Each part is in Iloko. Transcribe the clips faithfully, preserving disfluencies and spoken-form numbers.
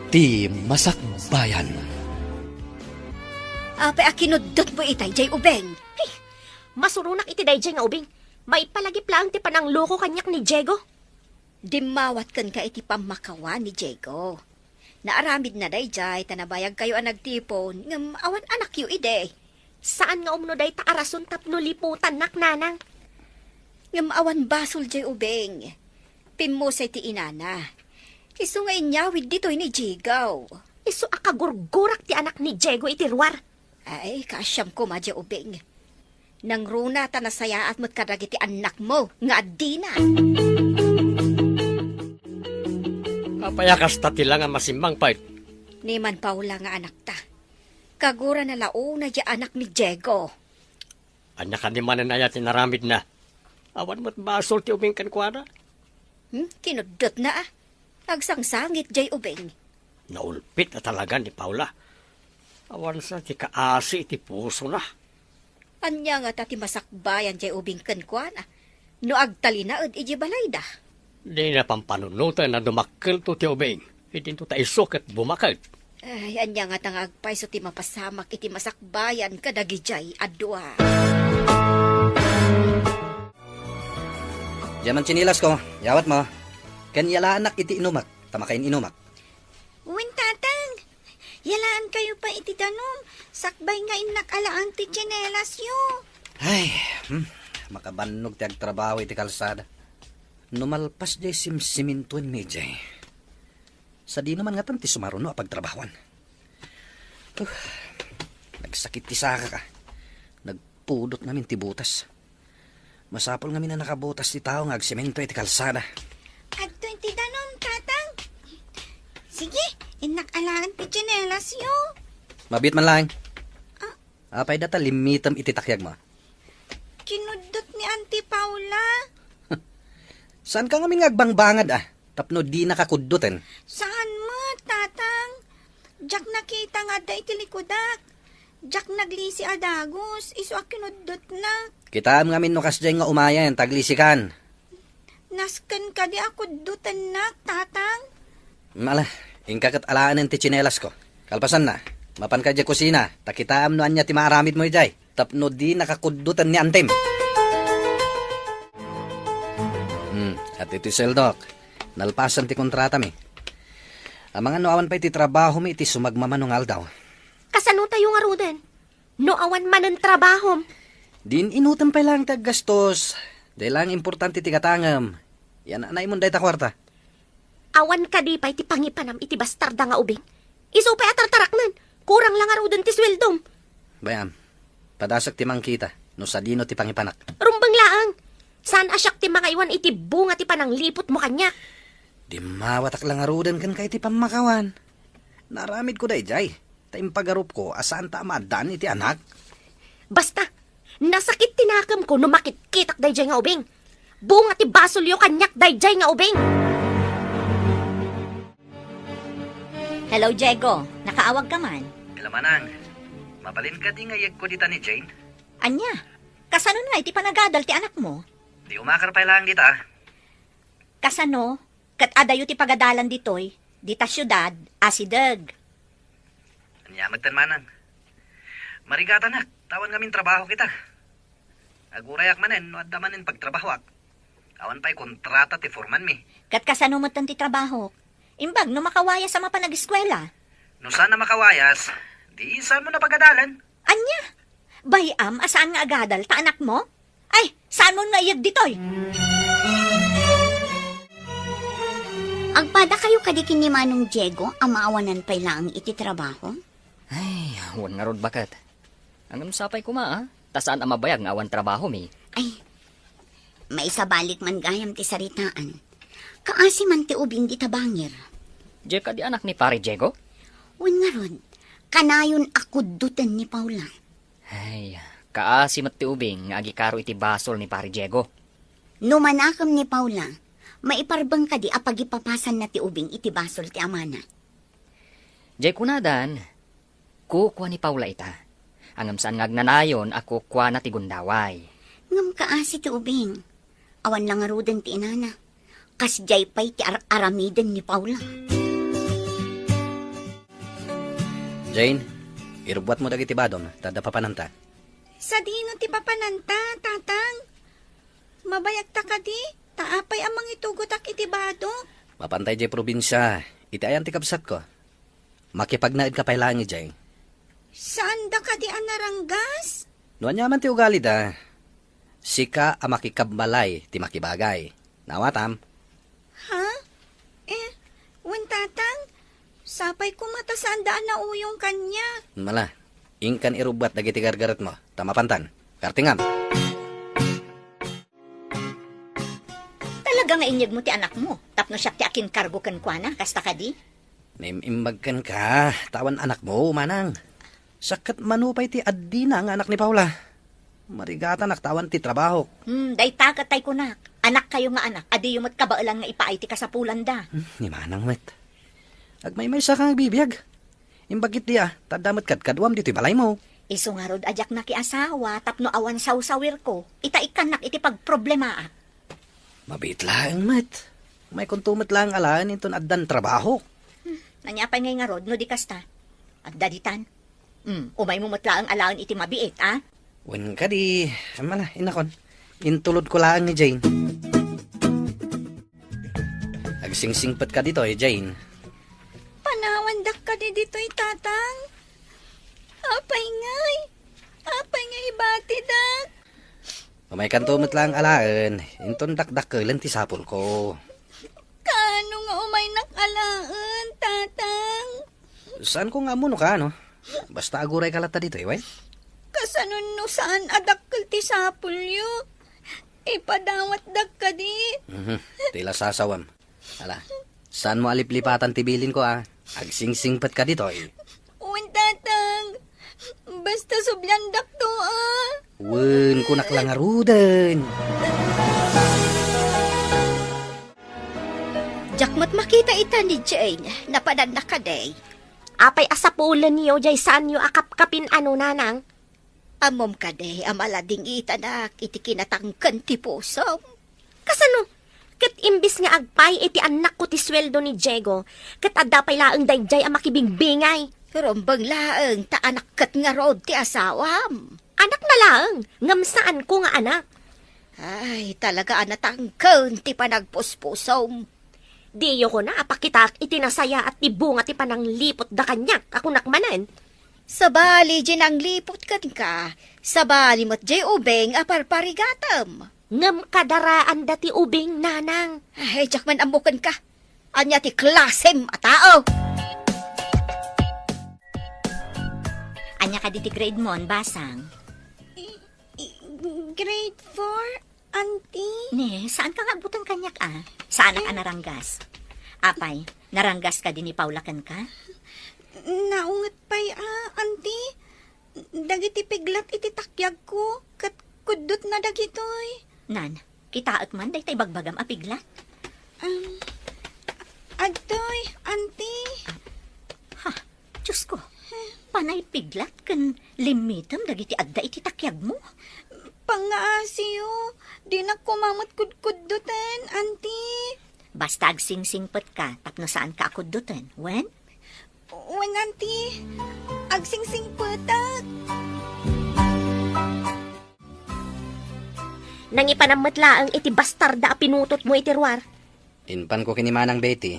Ti Masakbayan. Apay a kinuddotmo itay, jay ubing? Hey, masuronak iti dayjay nga ubing. Maipalagip laeng ti panangloko kaniak ni Diego. Dimmawat kenka iti pammakawan ni Diego. Naaramidna dayjay ta nabayagkayo a nagtipon, ngem awan anakyo idi. Saan nga umno dayta a rason tapno liputannak, nanang. Ngem awan basol jay ubing. Pimmusay ti inana. Isu nga inyawid ditoy ni Diego. Isu a kagurgurak ti anak ni Diego iti ruar. Ay, kaasiam koma jay ubing. Nangruna ta nasayaat met kadagiti annakmo nga addina. Apay a kasta ti la nga masimmangpet? Ni man Paula nga anakta. Kagurana la unay jay anak ni Diego. Ania kadi manen aya ti inaramidna? Awan met basol ti ubing kenkuana. Hmm? Kinuddotna a. Agsangsangit jay ubing. Naulpit a talaga ni Paula. Awan sa ti kaasi iti pusona. Ania ngata ti masakbayan jay ubing kenkuana? No agtalinaed iti balayda. Dina pampanunoten a dumakkelto ti ubing. Idinto ta isu ket bumaket. Ay, ania ngata nga agpayso ti mapasamak iti masakbayan kadagijay a dua? Diay man tsinelas ko, yawatmo. Ken yalaanak iti inumak, ta makain-inumak. Wen, Tatang. Yalaankayo pay iti danum. Sakbay nga innak a laan ti tsinelasyo. Ay, hmm, makabannog ti agtrabaho iti kalsada. No malpas jay simsimintuenmi jay. Sadino man ngatan ti sumaruno a pagtrabahoan. Uh, nagsakit ti sakak a. Nagpudot ngamin ti butas. Masapul ngamin a nakabutas ti tao nga agsemento iti kalsada. Adtoy ti danum, Tatang. Sige, innak a laan ti tsinelasyo. Mabiit man laeng. Ah. Apay dayta limmitem iti takyagmo? Kinuddot ni Auntie Paula. Saanka ngamin nga agbangbangad a, tapno dinaka kuddoten? Saan met, Tatang. Diak nakita nga adda iti likudak. Diak naglisi a dagus, isu a kinuddotna. Kitaem ngamin no kasdiay nga umayen, ta aglisikan. Nasken kadi a kuddotennak, Tatang? Ala, inka ket alaenen ti tsinelasko. Kalpasanna, mapanka idiay kusina, ta kitaem no ania ti maaramidmo idiay, tapno dinaka kuddoten ni Antem. Hmm, adtoy ti sueldok. Nalpasen ti kontratami. Amangan no awan pay ti trabahomi iti sumagmamano nga aldaw. Kasano tayo ngaruden? No awan manen trabahom? Din inutem pay laeng ti aggastos. Dayta laeng importante ti gatangem. Yan-anaymon dayta kuarta. Awan kadi pay ti pangipanam iti bastarda nga ubing? Isu pay a tartaraknen. Kurang la ngaruden ti sueldom. Bay-am, padasek ti mangkita no sadino ti pangipanak. Rumbeng laeng. Saan a siak ti mangaywan iti bunga ti panangliputmo kaniak. Dimmawatak la ngaruden kenka iti pammakawan. Naaramidko daydiay. Ta impagarupko a saanta a maaddaan iti anak. Basta, nasakit ti nakemko no makitkitak daydiay nga ubing. Bunga ti basolyo kaniak daydiay nga ubing. Hello, Diego. Nakaawag ka man? Hello, Manang. Mabalin kadi nga iyegko dita ni Jane? Ania? Kasano ngay ti panagadal ti anakmo? Di umakar pay laeng dita. Kasano? Ket adayo ti pagadalan ditoy, dita siudad, asideg. Ania metten, Manang? Marigatanak, ta awan ngamin trabaho kita. Agurayak manen no adda manen pagtrabahoak. Awan pay kontrata ti formanmi. Ket kasano metten ti trabahok? Imbag no makawayas a mapan ageskuela? No saan a makawayas, di saanmo a pagadalan. Ania? Bay-am a saan nga agadal ta anakmo? Ay, saanmon nga iyeg ditoy? Agpadakayo kadi ken ni Manong Diego a maawanan pay laeng iti trabaho? Ay, wen ngarud, baket. Ngem sapay koma, a, ta saan a mabayag nga awan trabahomi. Ay, maisabalik man gayam ti saritaan. Kaasi man ti ubing dita bangir. Diay kadi anak ni Pare Diego? Wen ngarud, kanayon a kuddoten ni Paula. Ay, kaasi met ti ubing nga agikaro iti basol ni Pare Diego. No manakem ni Paula, maiparbeng kadi a pagipapasanna ti ubing iti basol ti amana? Diay kunadan, kukua ni Paula ita. Ngem saan nga agnanayon a kukuana ti gundaway. Ngem kaasi ti ubing. Awan la ngaruden ti inana. Kasdiay pay ti ar-aramiden ni Paula. Jane, irubbuatmo dagiti badom, ta adda papananta. Sadino ti papananta, Tatang? Mabayagta kadi, ta apay a mangitugotak iti badok? Mapantay jay probinsia, iti ayan ti kabsatko. Makipagnaedka pay laeng idiay. Saanda kadi a naranggas? No aniaman ti ugalida, sika a makikabmalay ti makibagay. Naawatam? Ha? Eh, wen, Tatang, sapay koma ta saanda a nauyong kaniak. Mala, inkan irubbuat dagiti gargaretmo, ta mapantan. Kartingam! Talaga nga inyegmo ti anakmo, tapno siak ti akinkargo kenkuana, kasta kadi? Naim-imbag kenka, ta awan anakmo, manang. Sakket mano pay ti addina nga anak ni Paula. Marigatanak ta awan ti trabahok. Hmm, dayta ket tay kunak. Anakkayo nga anak, adiyo met kabaelan nga ipaay ti kasapulanda. Hmm, ni manang met. Agmaymaysa ka nga agbibiag. Imbag iti a, ta adda met kadkaduam ditoy balaymo. Isu ngarud a diak nakiasawa tapno awan sawsawirko, ita ikkannak iti pagproblemaak. Mabiit laeng met. Umaykonto met laeng alaen inton addan trabahok. Hmm, ania pay ngay ngarud no di kasta? Adda ditan. Hmm, umaymo met laeng alaen iti mabiit, a? Wen kadi, mala, inakon. Intulodko laeng ni Jane. Agsingsingpetka ditoy, Jane. Panawandak kadi ditoy, Tatang? Apay ngay? Apay nga ibatidak? Umaykanto met laeng alaen, inton dakdakkelen ti sapulko. Kaano nga umaynak alaen, Tatang? Saanko nga ammo no kaano. Basta agurayka latta ditoy, wen? Kasano no saan a dakkel ti sapulyo? Ipadawatdak kadi? Mhm, ti la sasawam. Ala, saanmo a liplipatan ti bilinko, a? Agsingsingpetka ditoy. Wen, Tatang. Basta subliandakto, a. Wen, kunak la ngaruden. Diak met makita ita ni Jane. Napananna kadi? Apay a sapulenyo, jay saanyo a kapkapin, ano, nanang? Ammom kadi a maladingitanak iti kinatangken ti pusom? Kasano? Ket imbes nga agpaay iti annakko ti sueldo ni Diego, ket adda pay laeng daydiay a makibingbingay. Rumbeng laeng ta anak ket ngarud ti asawam. Anakna laeng, ngem saanko nga anak. Ay, talaga a natangken ti panagpuspusom. Diyo kuna a pakitaak iti nasayaat ti bunga ti panangliputda kaniak a kunak manen. Sabali diay nangliput kenka, sabali met diay ubing a parparigatem. Ngem kadaraanda ti ubing, nanang. Ay, diak man ammo kenka. Ania ti klasem a tao? Ania kadi ti grade mo, basang? I-, i-, grade four, Auntie? Ne, saanka nga agbuteng kaniak, a? Saanak a naranggas. Apay, naranggas kadi ni Paula kenka? Naunget pay, a, Auntie. Dagiti piglat iti takyagko, ket kuddotna dagitoy. Nan, kitaek man dayta ibagbagam a piglat? Um, adtoy, Auntie. Ha, Diosko, panay piglat ken limmitem dagiti adda iti takyagmo? Pangngaasiyo, dinak koma met kudkuddoten, Auntie. Basta agsingsingpetka tapno saanka a kuddoten, wen? Wen, Auntie. Agsingsingpetak. Nangipanam met laeng iti bastarda a pinutotmo iti ruar. Impanko ken ni Manang Betty.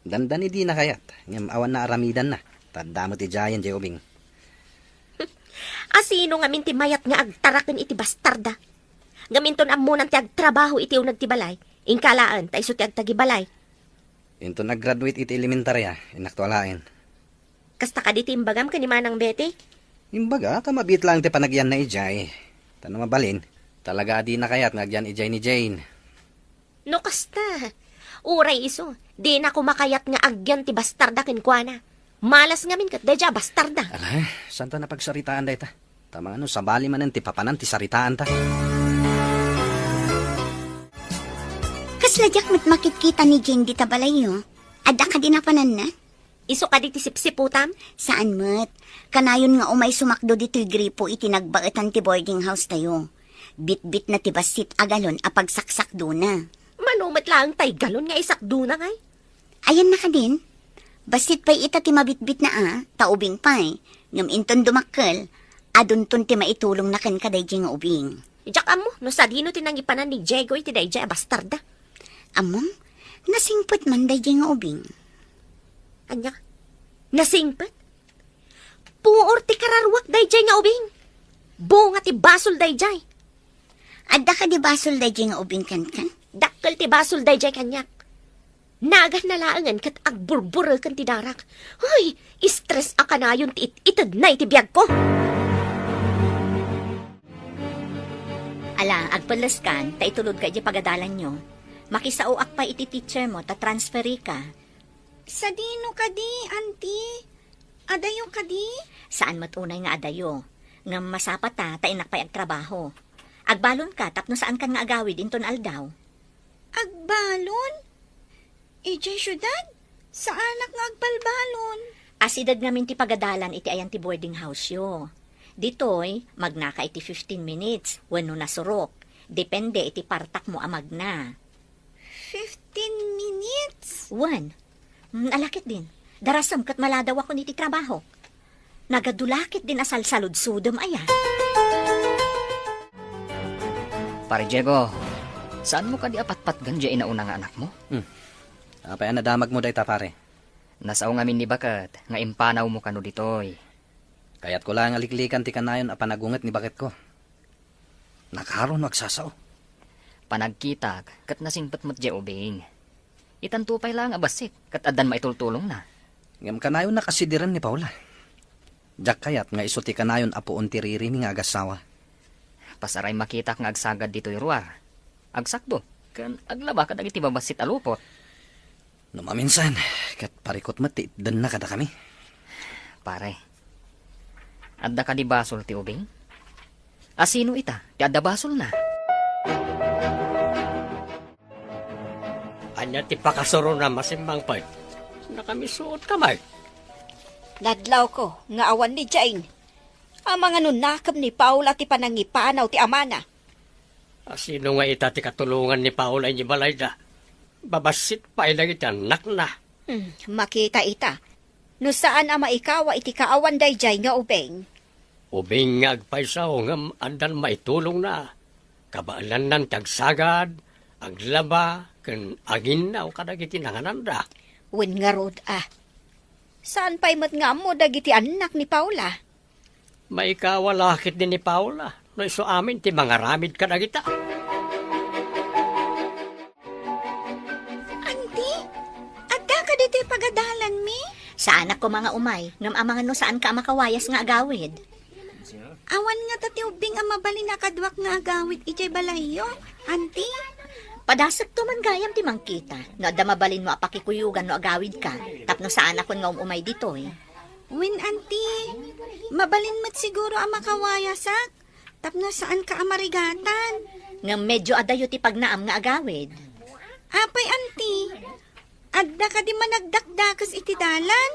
Dandani dina kayat, ngem awan naaramidanna, ta adda met idiayen diay ubing. Asino ngamin ti mayat nga agtaraken iti bastarda? Ngem inton ammonan ti agtrabaho iti uneg ti balay, inka laeng ta isu ti agtagibalay. Inton aggraduate iti elementaria, innakto alaen. Kasta kadi ti imbagam ken ni Manang Betty? Imbaga, ta mabiit laeng ti panagianna idiay. Ta no mabalin, talaga a dina kayat nga agyan idiay ni Jane. No kasta, uray isu, dina koma kayat nga agyan ti bastarda kenkuana. Malas ngamin ket daydiay a bastarda. Ala, saanta napagsaritaan dayta. Ta mangano sabali manen ti papanan ti saritaanta. Kasla diak met makitkita ni Jane dita balayyo. Adda kadi napananna? Isu kadi ti sipsiputam? Saan met. Kanayon nga umay sumakdo ditoy gripo iti nagbaetan ti boarding house tayo. Bitbitna ti bassit a galon a pagsaksakdona. Mano met laeng tay galon nga isakdona, ngay? Ayanna kadin? Bassit pay ita ti mabitbitna a, ta ubing pay. Ngem inton dumakkel, adunton ti maitulongna kenka daydiay nga ubing. Diak ammo no sadino ti nangipanan ni Diego iti daydiay a bastarda. Ammom, nasingpet man daydiay nga ubing. Ania? Nasingpet? Puor ti kararuak daydiay nga ubing. Bunga ti basol daydiay. Adda kadi basol daydiay nga ubing kenka? Dakkel ti basol daydiay kaniak. Naganna laengen ket agburbureken ti darak. Ay, stress a kanayon ti it-itedna iti biagko. Ala, agpelleskan, ta itulodka iti pagadalanyo. Makisaoak pay iti teacher mo, ta transferika. Sadino kadi, Auntie? Adayo kadi? Saan met unay nga adayo. Ngem masapata, ta innak pay agtrabaho. Agbalonka tapno saankan nga agawid inton aldaw. Agbalon? Idiay siudad? Saanak nga agbalbalon. Asideg ngamin ti pagadalan iti ayan ti boarding house yo. Ditoy, magnaka iti fifteen minutes, wenno nasurok. Depende iti partakmo a magna. Fifteen minutes? Wen. Mm, ala ketdin. Darasem ket maladawakon iti trabahok. Nagadu la ketdin a salsaludsodem aya. Pare Diego, saanmo kadi a patpatgen diay inauna nga anakmo? Hmm. Apay a nadamagmo dayta, pare? Nasao ngamin ni baket nga impanawmo kano ditoy. Kayatko laeng a liklikan ti kanayon a panagunget ni baketko. Nakaro no agsasao. Panagkitak, ket nasingpet met diay ubing. Itanto pay laeng a bassit, ket addan maitultulongna. Ngem kanayonnak a sidiren ni Paula. Diak kayat nga isu ti kanayon a puon ti ririmi nga agassawa. Pasaray makitak nga agsagad ditoy ruar. Agsakdo, ken aglaba kadagiti babassit a lupot. No maminsan, ket parikut met ti itdenna kadakami. Pare, adda kadi basol ti ubing? A sino ita ti adda basolna? Ania ti pakasurona, Masimmangpet? Nakamisuot ka met. Nadlawko nga awan ni Jane. Amangan no nakem ni Paula ti panangipanaw ti amana. A sino nga ita ti katulongan ni Paula idiay balayda? Babassit pay dagiti annakna. Hmm, makita ita. No saan a maikawa iti kaawan daydiay nga ubing. Ubing nga agpayso ngem addan maitulongna. Kabaelannan ti agsagad, aglaba, ken aginnaw kadagiti nangananda. Wen ngarud a. Saan pay met nga ammo dagiti annak ni Paula? Maikawa la ketdi ni Paula no isu amin ti mangaramid kadagita. Anti, adda kadi ti pagadalanmi? Saanak koma nga umay, ngem amangan no saanka a makawayas nga agawid. Awan ngata ti ubbing a mabalin a kaduak nga agawid idiay balayyo, Anti. Padasekto man gayam ti mangkita no adda mabalinmo a pakikuyogan no agawidka, tapno saanakon nga um-umay ditoy. Wen, Anti, mabalin met siguro a makawayasak tapno saanka a marigatan. Ngem medio adayo ti pagnaam nga agawid. Apay, Anti, adda kadi managdakdakes iti dalan?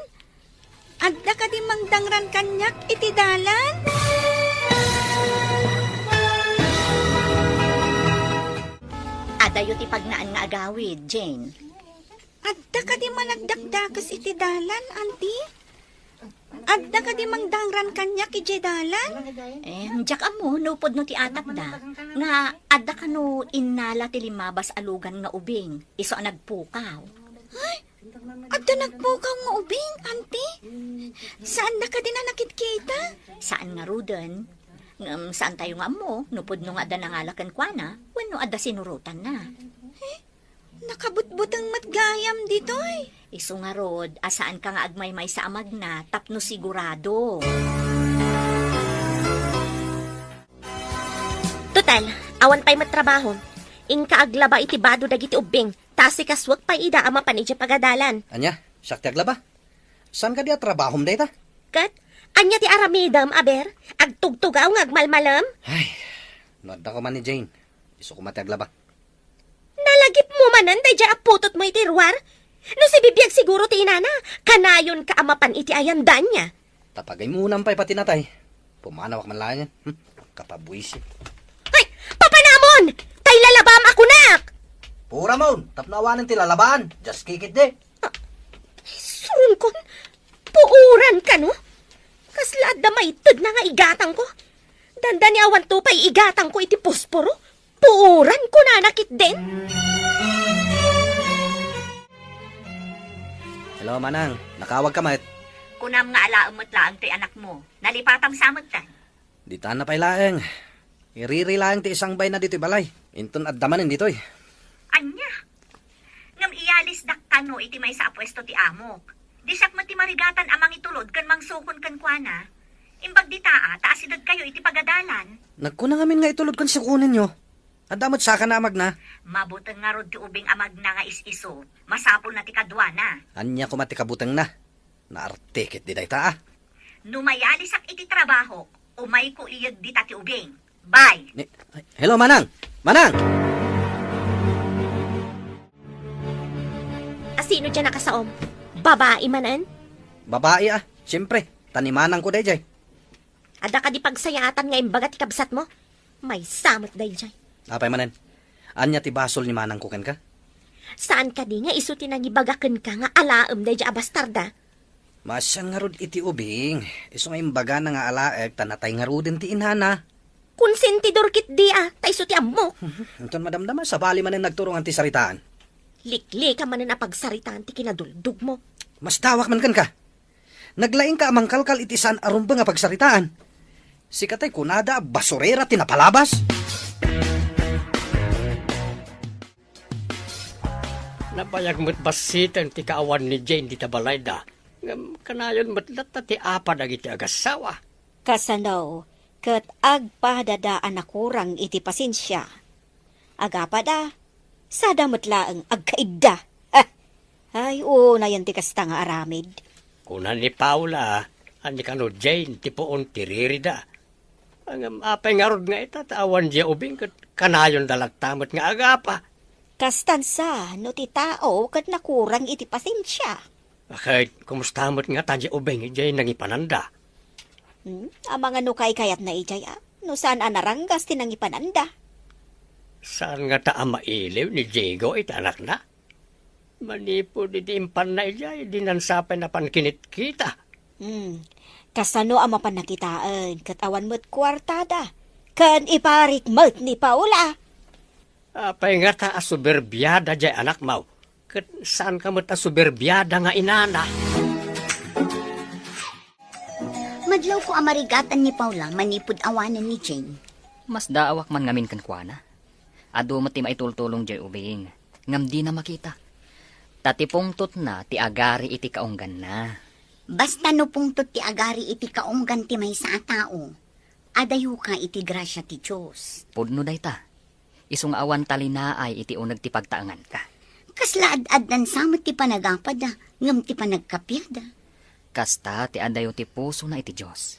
Adda kadi mangdangran kaniak iti dalan? Adayo ti pagnaan nga agawid, Jane. Adda kadi managdakdakes iti dalan, Anti? Adda kadi mangdangran kaniak idiay dalan? Eh, diak ammo no pudno ti atapda, nga adda kano innala ti limmabas a lugan nga ubing, isu a nagpukaw. Ay, adda nagpukaw nga ubing, Anti? Saanda kadin a nakitkita? Saan ngaruden. Ngem saantayo nga ammo no pudno nga adda nangala kenkuana wenno adda sinurotanna. Eh, nakabutbuteng met gayam ditoy. Isu ngarud a saanka nga agmaymaysa a magna tapno sigurado. Total, awan pay met trabaho. Inka aglaba iti bado dagiti ubbing, ta asikasuek pay ida a mapan idiay pagadalan. Ania? Siak ti aglaba? Saan kadi a trabahom dayta? Ket, ania ti aramidem, aber? Agtugtugaw nga agmalmalem? Ay, no adda koma ni Jane, isu koma ti aglaba. Nalagipmo manen daydiay a putotmo iti ruar? No sibibiag siguro ti inana, kanayonka a mapan iti ayan da ania? Ta pagaymunam pay pati natay, pumanawak man laengen. Hmm, kapabuisit. Ay, papanamon! Tay lalabam a kunak! Puramon, tapno awanen ti lalabaan. Just kick it, de. Ah, isu Kunkun, puoran kano? Kasla adda maitedna nga igatangko. Dandani awanto pay igatangko iti posporo. Puoran kunana ketdin. Hello, Manang. Nakawag ka met? Kunam nga alaem met laeng toy anakmo. Nalipatam sa metten. Dita na pay laeng. Iriri laeng ti isangbayna ditoy balay. Inton adda manen ditoy. Ania? Ngem iyalisdak kano iti maysa a puesto ti amok. Di siak met ti marigatan a mangitulod ken mangsukon kenkuana. Imbag dita a, ta asidegkayo iti pagadalan. Nagkuna ngamin nga itulod ken sukonenyo. Adda met sakana a magna. Mabuteng ngarud ti ubing a magna nga is-isu. Masapulna ti kaduana. Ania koma ti kabutengna? Naarte ketdi dayta a. No mayalisak iti trabaho, umayko iyeg dita ti ubing. Bye! Ni, hello, Manang! Manang! Asino diay nakasaom? Babai manen? Babai a, siyempre. Ta ni Manangko daydiay. Adda kadi pagsayaatan nga imbaga ti kabsatmo? Maysa met daydiay. Apay manen? Ania ti basol ni Manangko kenka? Saan kadi nga isu ti nangibaga kenka nga alaem daydiay a bastarda? Maasian ngarud iti ubing, isu nga imbagana nga alaek ta natay ngaruden ti inana. Konsentidor ketdi a, ta isu ti ammok. Inton madamdama, sabali manen nagturungan ti saritaan. Liklika manen a pagsaritaan ti kinaduldogmo. Masdawak man kenka. Naglaingka a mangkalkal iti saan a rumbeng a pagsaritaan. Sikatay kunada a basurera ti napalabas. Nabayag met bassiten ti kaawan ni Jane dita balayda. Ngem kanayon met latta ti apa dagiti agassawa. Kasano ket agpadada a nakurang iti pasensia? Agapada, sada met laeng agkaidda. Ah! Ay, unayen ti kasta nga aramid. Kuna ni Paula a ni kano Jane ti puon ti ririda. Ngem apay ngarud nga ita ta awan diay ubing ket kanayonda latta met nga agapa? Kastan sa no ti tao ket nakurang iti pasensia. Ket kumusta met ngata diay ubing idiay nangipananda? Hmm? Amangan no kaykayatna idiay a, no saan a naranggas ti nangipananda. Saan ngata a mailiw ni Diego iti anakna? Manipud idi impanna idiay, dinan sa pay napan kinitkita. Hmm. Kasano a mapan nakitaen, ket awan met kuartada, ken iparik met ni Paula. Apay ngata a soberbiada diay anakmaw, ket saanka met a soberbiada nga inana? Madlawko a marigatan ni Paula manipud awanen ni Jane. Masdaawak man ngamin kenkuana. Adu met ti maitultulong diay ubing, ngem dina makita. Ta ti pungtotna ti agari iti kaungganna. Basta no pungtot ti agari iti kaunggan ti maysa a tao, adayoka iti grasia ti Dios. Pudno dayta. Isu nga awan talinaay iti uneg ti pagtaenganka. Kasla ad-addan sa met ti panagapada, ngem ti panagkapiada. Kasta ti adayo ti pusona iti Dios.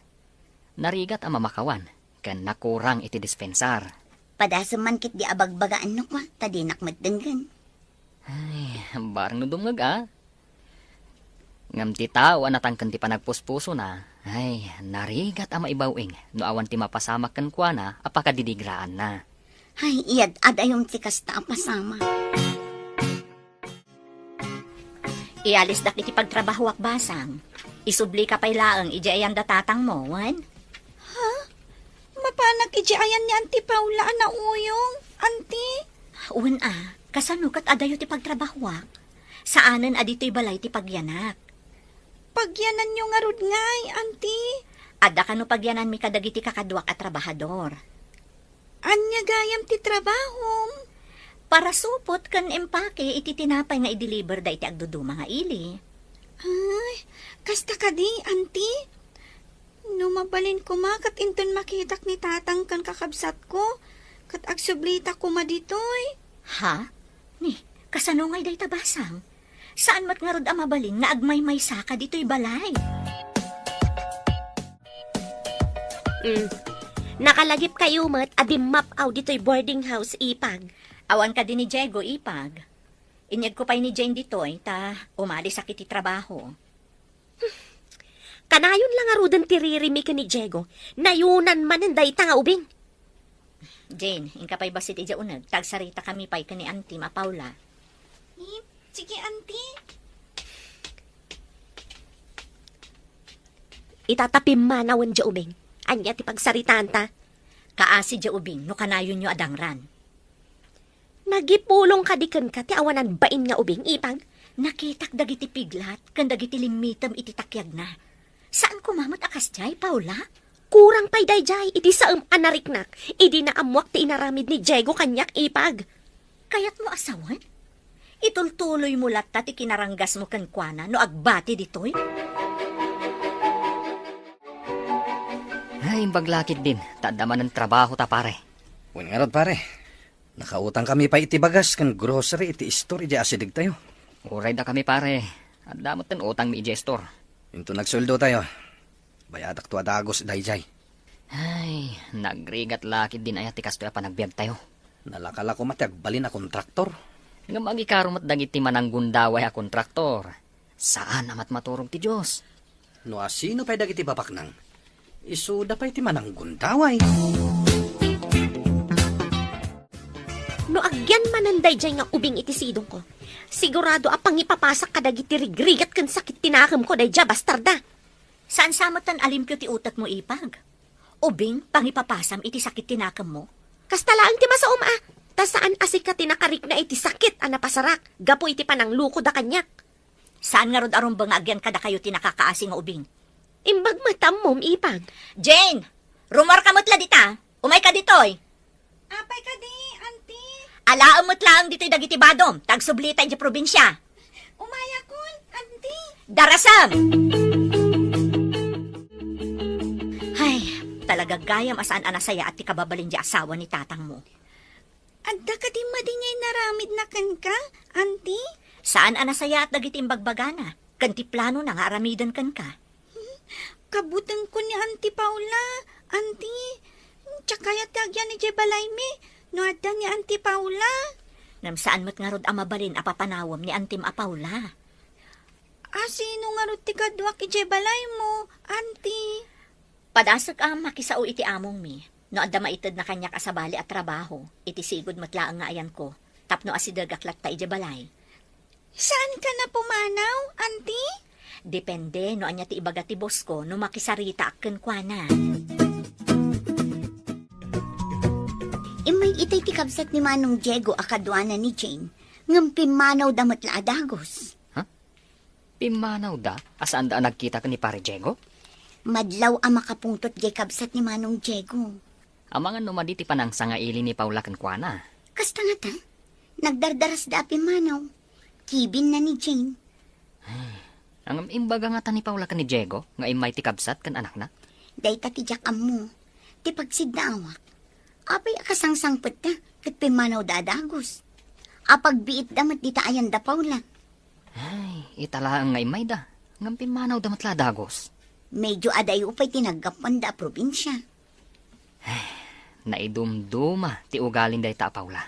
Narigat a mamakawan, ken nakurang iti dispensar. Padasem man ketdi a bagbagaannak, ta dinak met denggen. Ay, barang no dumngeg a. Ngem ti tao a natangken ti panagpuspusona, ay, narigat a maibaw-ing no awan ti mapasamak kenkuana a pakadidigraanna. Ay, iyad-adayom ti kasta a pasamak. Iyalisdak iti pagtrabahoak, Basang. Isublika pay laeng idiay ayan da tatangmo, wen? Ha? Mapanak idiay ayan ni Auntie Paula a nauyong, Auntie? Wen a, kasano ket adayo ti pagtrabahoak? Saanen a ditoy balay ti pagyanak. Pagyananyo ngarud ngay, Auntie? Adda kano pagyananmi kadagiti kakaduak a trabahador. Ania gayam ti trabahom? Parasupot ken empake iti tinapay nga i-deliver da iti agduduma nga ili. Ay, kasta kadi, Auntie? No mabalin koma ket inton makitak ni Tatang ken kakabsatko, ket agsublita koma ditoy. Ha? Ni, kasano ngay dayta, Basang? Saan met ngarud a mabalin nga agmaymaysaka ditoy balay? Mm. Nakalagipkayo met a dimmap-aw ditoy boarding house, Ipag. Awan kadi ni Diego, Ipag. Inyegko pay ni Jane ditoy, ta umalisak iti trabaho. Kanayon la ngaruden ti ririmi ken ni Diego, nayunan manen dayta nga ubing. Jane, inka pay bassit idiay uneg, ta agsaritakami pay ken ni Auntie a Paula. Hmm, sige, Auntie. Ita ta pimmanawen diay ubing. Ania ti pagsaritaanta? Kaasi diay ubing no kanayonyo a dangran. Nagipulong kadi kenka ti awanan bain nga ubing, Ipag? Nakitak dagiti piglat ken dagiti limmitem iti takiagna. Saan koma met a kasdiay, Paula? Kurang pay daydiay iti saem a nariknak idi naammoak ti inaramid ni Diego kaniak, Ipag. Kayatmo a sawen? Itultuloymo latta ti kinaranggasmo kenkuana no agbati ditoy? Ay, imbag la ketdin, ta adda manen trabahota, pare. Wen ngarud, pare. Nakautangkami pay iti bagas ken grocery iti istor idiay asidegtayo. Uray dakami, pare. Adda metten utangmi idiay istor. Inton nagsueldotayo, bayadakto a dagus daydiay. Ay, nagrigat la ketdin aya ti kastoy a panagbiagtayo. Nalaka la koma ti agbalin a kontraktor. Ngem agikaro met dagiti mananggundaway a kontraktor. Saan a matmaturog ti Dios. No asino pay dagiti babaknang, isuda pay ti mananggundaway. No agyan manen daydiay nga ubing iti sidongko, sigurado a pangipapasak kadagiti rigrigat ken sakit ti nakemko daydiay a bastarda. Saan sa met a limpio ti utekmo, Ipag? Ubing, pangipapasam iti sakit ti nakemmo? Kasta laeng ti masaom a, ta saan a sika ti nakarikna iti sakit a napasarak gapu iti pananglukoda kaniak. Saan ngarud a rumbeng nga agyan kadakayo ti nakakaasi nga ubing? Imbag met ammom, Ipag. Jane! Rummuarka met la dita! Umayka ditoy! Apay kadi, Auntie? Alaem met laeng ditoy dagiti badom, ta agsublita idiay probinsia. Umayakon, Auntie. Darasem! Ay, talaga gayam a saan a nasayaat ti kababalin diay asawa ni tatangmo. Adda kadi madi nga inaramidna kenka, Auntie? Saan a nasayaat dagiti imbagbagana, ken ti planona nga aramiden kenka. Kabutengko ni Auntie Paula, Auntie. Diak kayat ti agyan idiay balaymi no adda ni Auntie Paula. Ngem saan met ngarud a mabalin a papanawem ni Auntie a Paula. A, sino ngarud ti kaduak idiay balaymo, Auntie? Padasek a makisao iti amongmi. No adda maitedna kaniak a sabali a trabaho, iti sigud met laeng nga ayanko, tapno asidegak latta idiay balay. Saanka a pumanaw, Auntie? Depende no ania ti ibaga ti bossko no makisaritaak kenkuana. Immay itay ti kabsat ni Manong Diego a kaduana ni Jane, ngem pimmanawda met la a dagus. Ha? Pimmanawda a saanda a nagkita ken ni Pare Diego? Madlaw a makapungtot diay kabsat ni Manong Diego. Amangan no madi ti panangsangaili ni Paula kenkuana. Kasta ngata, nagdardarasda a pimmanaw. Kibinna ni Jane. Ngem imbaga ngata ni Paula ken ni Diego nga immay ti kabsat ken anakna? Dayta ti diak ammo. Ti pagsiddaawak, apay a kasangsangpetta ket pimmanawda a dagus? Apagbiitda met dita ayanda, Paula. Ay, ita laeng nga immayda, ngem pimmanawda met la a dagus. Medio adayo pay ti naggapuanda a probinsia. Naidumduma ti ugalin dayta a Paula.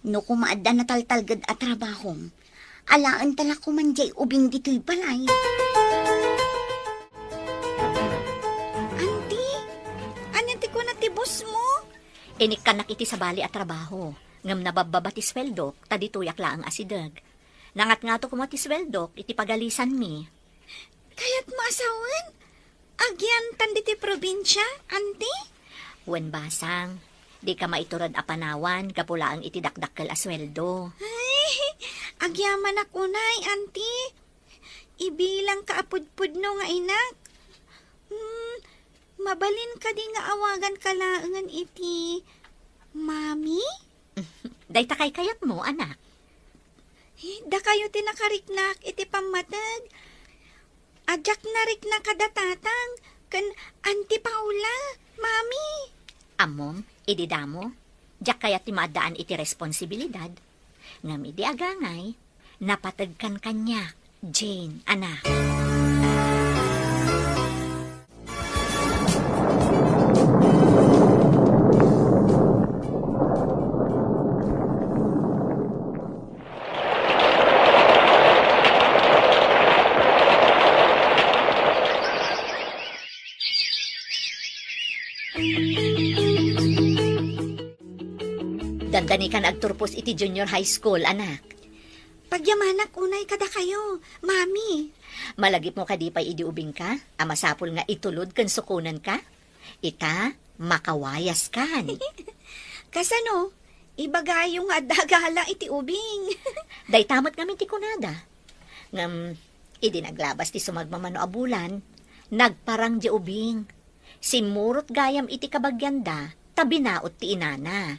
No koma adda nataltalged a trabahom, alaenta la koman diay ubing ditoy balay. Auntie, ania ti kuna ti bossmo? Inikkannak iti sabali a trabaho, ngem nababbaba ti sueldok, ta ditoyak laeng asideg. Nangatngato koma ti sueldok iti pagalisanmi. Kayatmo a sawen? Agyantan ditoy probinsia, Auntie? Wen basang, dika maitured a panawan gapu laeng iti dakdakkel a sueldo. Ay, agyamanak unay, Auntie. Ibilangka a pudpudno nga inak. Hmm, mabalin kadi nga awaganka laengen iti Mami? Dayta kaykayatmo, anak. Eh, dakayo ti nakariknak iti pammateg. A diak narikna kada tatang ken Auntie Paula, Mami. Ammom, idi damo, diak kayat ti maaddaan iti responsibilidad. Ngem idi agangay, napategkan kaniak, Jane, anak. Dandanikan agturpos iti junior high school, anak. Agyamanak unay kadakayo, Mami. Malagipmo kadi pay idi ubingka a masapul nga itulod ken sukonenka? Ita, makawayaskan. Kasano? Ibagayo nga adda gala iti ubing. Dayta met ngamin ti kunada. Ngem, idi naglabas ti sumagmamano a bulan, nagparang diay ubing. Simmurot gayam iti kabagianda, ta binaut ti inana.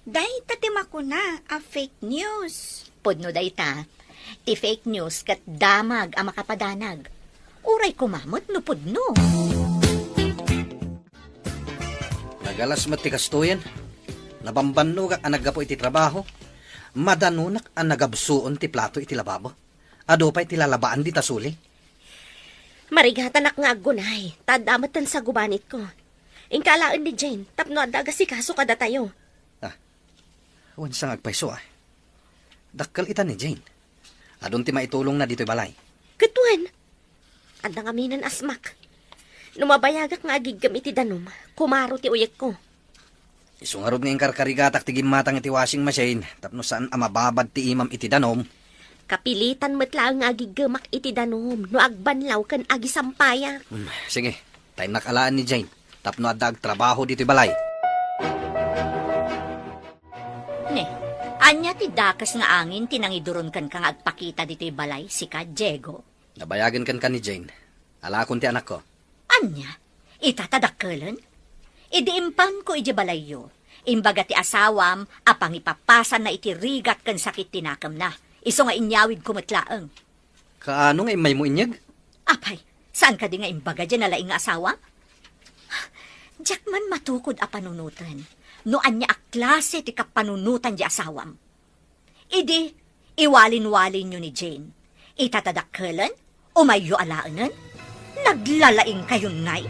Dayta ti makuna a fake news. Pudno dayta, ti fake news ket damag a makapadanag. Uray koma met no pudno. Nagalas met ti kastoyen. Nabambannogak a naggapu iti trabaho. Madanonak a nagabsuon ti plato iti lababo. Adu pay ti lalabaan dita suli. Marigatanak nga aggunay, ta adda metten sa gubanitko. Inka alaen ni Jane, tapno adda agasikaso kadatayo. Ah, wen sangag payso, ah. Dakkel ita ni Jane. Adun ti maitulongna ditoy balay. Ket wen, adda ngaminen asmak. No mabayagak nga agiggem iti danum, kumaro ti uyekko. Isu ngarud nga inkarkarigatak ti gimmatang iti washing machine tapno saan a mababad ti imam iti danum. Kapilitan met laeng nga agiggemak iti danum no agbanlaw ken agisampayak. Hmm, sige, ta innak alaen ni Jane tapno adda agtrabaho ditoy balay. Ne, ania ti dakes nga angin ti nangiduron kenka nga agpakita ditoy balay, sika, Diego? Nabayagen kenka ni Jane. Alaakon ti anakko. Ania? Ita ta dakkelen? Idi impanko idiay balayyo, imbaga ti asawam a pangipapasanna iti rigat ken sakit ti nakemna. Isu nga inyawidko met laeng. Kaano nga immaymo inyeg? Apay, saan kadi nga imbaga diay nalaing nga asawam? Diak man matukod a panunoten no ania a klase ti kapanunotan diay asawam. Idi, iwalin-walinyo ni Jane. Ita ta dakkelen, umayyo alaenen. Naglalaingkayon ngay.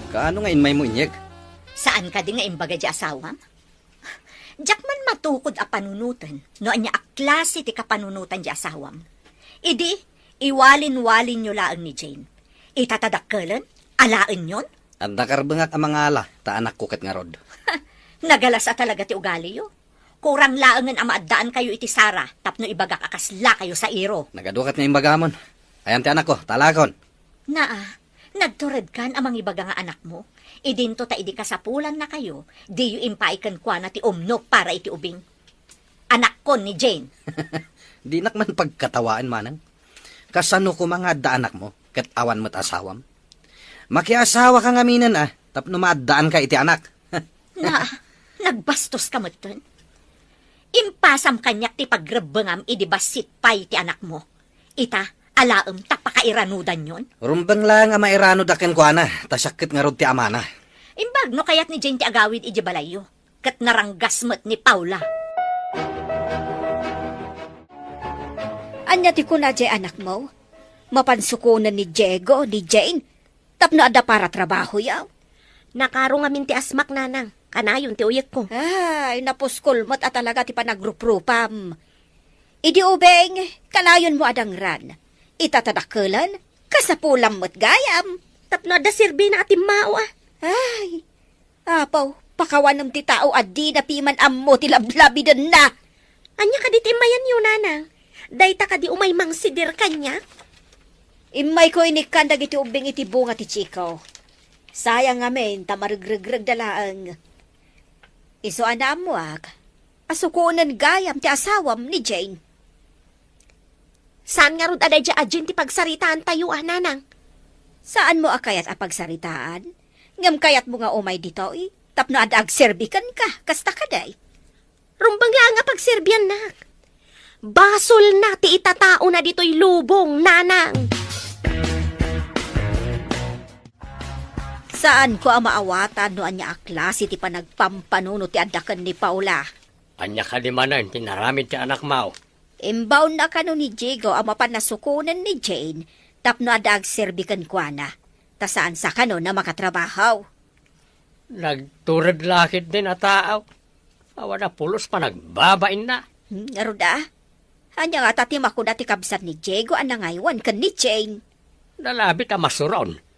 Kaano nga immaymo inyeg? Saan kadi nga imbaga diay asawam? Diak man matukod a panunoten no ania a klase ti kapanunotan diay asawam. Idi, iwalin-walinyo laeng ni Jane. Ita ta dakkelen, alaenyon. Adda karbengak a mangala, ta anakko ket ngarud. Nagalas a talaga ti ugaliyo. Kurang laengen a maaddaankayo iti sara tapno ibagak a kaslakayo sairo. Nagadukat nga imbagamon. Ayan ti anakko, ta alaekon. Naa, nagturedkan a mangibaga nga anakmo. Idinto ta idi kasapulannakayo, diyo impaay kenkuana ti umno para iti ubing. Anakkon ni Jane. Dinak man pagkatawaen, manang. Kasano koma nga adda anakmo, ket awan met asawam? Makiasawaka ngaminen, a, tapno maaddaanka iti anak. Na, nagbastoska metten. Impasam kaniak ti pagrebbengam idi bassit pay ti anakmo. Ita, alaem ta pakairanudanyon. Rumbeng laeng a mairanodak kenkuana, ta siak ket ngarud ti amana. Imbag no kayat ni Jane ti agawid idiay balayyo, ket naranggas met ni Paula. Ania ti kuna diay anakmo? Mapan sukonen ni Diego, ni Jane, tapno adda para trabahoyo? Nakaro ngamin ti asmak, nanang. Kanayon ti uyekko. Ay, napuskol met a talaga ti panagruprupam. Idi ubing, kanayonmo a dangran. Ita ta dakkelen, kasapulam met gayam. Tapno adda serbina a timmao, a. Ay, Apo, pakawanem ti tao a dina piman ammo ti lablabidenna. Ania kadi ti immayanyo, nanang? Dayta kadi umay mangsidir kaniak? Immayko inikkan dagiti ubbing iti bunga ti chiko. Sayang ngamin ta maregregregda laeng. Isu a naammoak a sukonen gayam ti asawam ni Jane. Saan ngarud a daydiay a Jane ti pagsaritaantayo, a, nanang? Saanmo a kayat a pagsaritaan? Ngem kayatmo nga umay ditoy tapno adda agserbi kenka, kasta kadi? Rumbeng laeng a pagserbiannak. Basolna ti itataona ditoy lubong, nanang. Saanko a maawatan no ania a klase ti panagpampanunot ti adda ken ni Paula. Ania kadi manen ti inaramid ti anakmo? Imbaonna kano ni Diego a mapan a sukonen ni Jane tapno adda agserbi kenkuana, ta saan sa kano a makatrabaho. Nagtured la ketdin a tao. Awan a pulos panagbabainna. Hmm, ngarud a? Ania ngata ti makuna ti kabsat ni Diego a nangaywan ken ni Jane? Nalabit a masuron.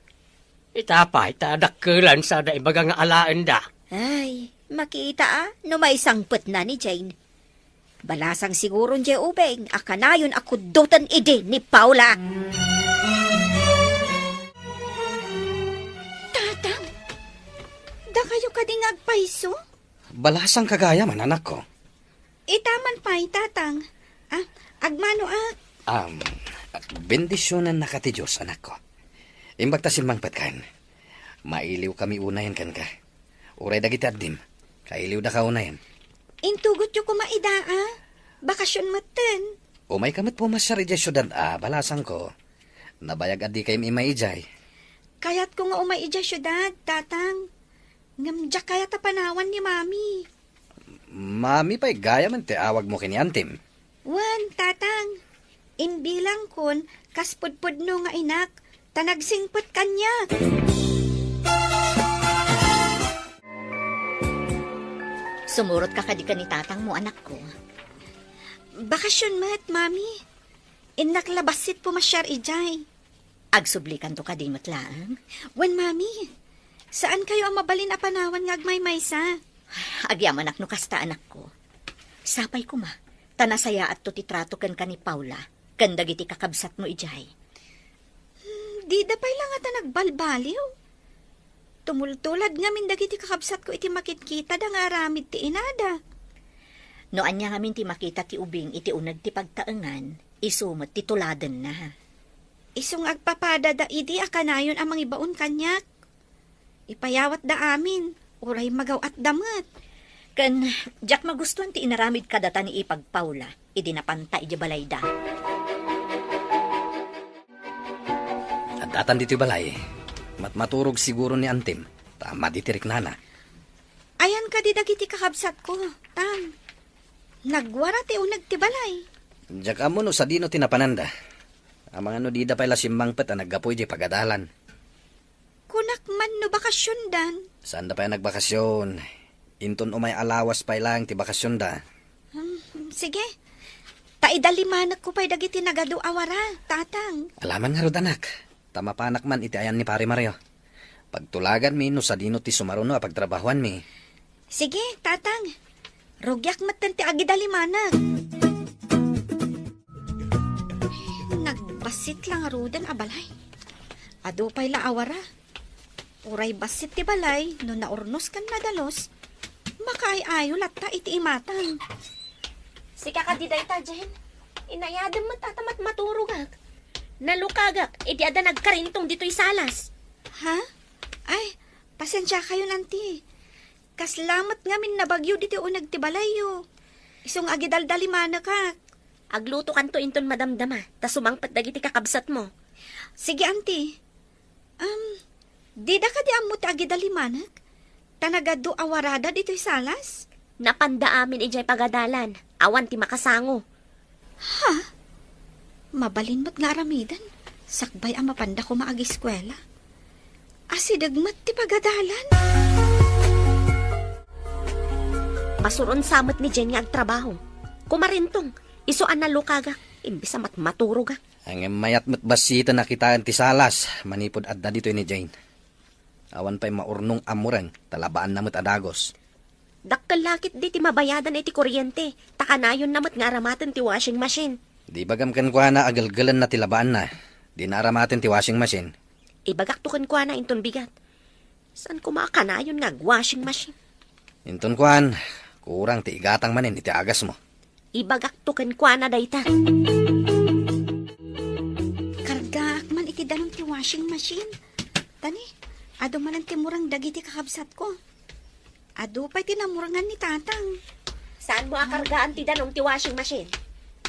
Ita pay ta dakkelen sada ibaga nga alaenda. Ay, Makita a no maisangpetna ni Jane. Balasang siguron diay ubing a kanayon a kuddoten idi ni Paula. Tatang, dakayo kadi nga agpayso? Balasang kagayam, anakko. Itaman pay, Tatang. Ah, agmano ak. Um, bendisyonannaka ti Dios, anakko. Imbag ta simmangpetkan. Mailiwkami unayen kenka. Uray dagiti addim, kailiwdaka unayen. Intugotyo koma ida a. Bakasyon metten. Umayka met pumasiar idiay siudad a, balasangko. Nabayag a dikaymi immay idiay. Kayatko nga umay idiay siudad, Tatang. Ngem diak kayat a panawan ni Mami. Mami pay gayamen ti awagmo ken ni antim. Wen, Tatang. Imbilangkon kas pudpudno nga inak, ta nagsingpet kaniak. Sumurotka kadi ken ni tatangmo, anakko. Bakasyon met, Mami. Innak la bassit pumasiar idiay. Agsublikanto kadi met laeng? Wen, Mami. Saankayo a mabalin a panawan nga agmaymaysa. Agyamanak no kasta, anakko. Sapay koma, ta nasayaatto ti trato kenka ni Paula ken dagiti kakabsatmo idiay. Hmm, dida pay la ngata nagbalbaliw. Tumultulad ngamin dagiti kakabsatko iti makitkitada nga aramid ti inada. No ania ngamin ti makita ti ubing iti uneg ti pagtaengan, isu met ti tuladenna. Isu nga agpapadada idi a kanayon a mangibaon kaniak. Ipayawatda amin, uray magaw-atda met. Ken diak magustuan ti inaramid kadata ni Ipag Paula idi napanta idiay balayda. Addatan ditoy balay, matmaturog siguro ni antim, ta madi ti riknana. Ayan kadi dagiti kakabsatko, Tang. Nagwara ti uneg ti balay. Diak ammo no sadino ti napananda. Amangan no dida pay la simmangpet a naggapu idiay pagadalan. Kunak man no bakasiondan. Saanda pay a nagbakasion. Inton umay a lawas pay laeng ti bakasionda. Hmm, sige. Ta idalimanekko pay dagiti nagadu a wara, Tatang. Alaman ngarud, anak. Ta mapanak man iti ayan ni Pare Mario. Pagtulaganmi no sadino ti sumaruno a pagtrabahuanmi. Sige, Tatang. Rugiak metten ti agidalimanek. Nagbassit la ngaruden a balay. Adu pay la a wara. Uray bassit ti balay, no naurnos ken nadalus, makaay-ayo latta iti imatang. Sika kadi dayta, Jen? Inayadem met a ta matmaturogak. Nalukagak idi adda nagkarintong ditoy salas. Ha? Ay, pasensiakayon, anti. Kasla met ngamin nabagyo ditoy uneg ti balayyo. Isu nga agidaldalimanekak. Aglutokanto inton madamdama, ta sumangpet dagiti kakabsatmo. Sige, anti. Um, dida kadi ammo ti agidalimanek? Ta nagadu a warada ditoy salas? Napanda amin idiay pagadalan. Awan ti makasango. Ha? Mabalin met nga aramiden. Sakbay a mapanda koma agiskuela. Asideg met ti pagadalan. Masuron sa met ni Jen nga agtrabaho. Kumarintong, isu a nalukagak, imbis a matmaturogak. Ngem mayat met bassiten a kitaen ti salas, manipud adda ditoy ni Jane. Awan pay maurnong a mureng, ta labaanna met a dagus. Dakkel la ketdi ti mabayadan iti kuryente, ta kanayonna met nga aramaten ti washing machine. Di bagam kenkuana a gelgelenna ti labaanna. Dina aramaten ti washing machine. Ibagakto kenkuana inton bigat. Saan koma a kanayon nga ag-washing machine? Inton kuan, kurang ti igatang manen iti agasmo. Ibagakto kenkuana dayta. Kargaak man iti danum ti washing machine. Tani, adu manen ti murang dagiti kakabsatko. Adu pay ti namurangan ni Tatang. Saanmo a kargaan ti danum ti washing machine?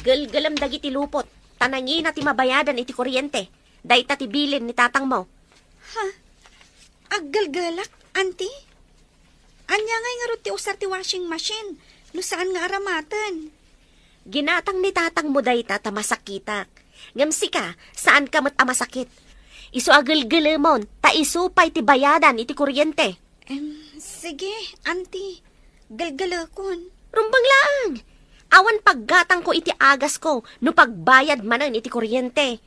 Gelgelem dagiti lupot, ta nangina ti mabayadan iti kuryente. Dayta ti bilin ni tatangmo. Ha? Aggelgelak, anti? Ania ngay ngarud ti usar ti washing machine no saan nga aramaten? Ginatang ni tatangmo dayta ta masakitak. Ngem sika, saanka met a masakit. Isu a gelgelemon, ta isu pay ti bayadan iti kuryente. Em, sige, anti. Gelgelekon. Rumbeng laeng. Awan paggatangko iti agasko no pagbayad manen iti kuryente.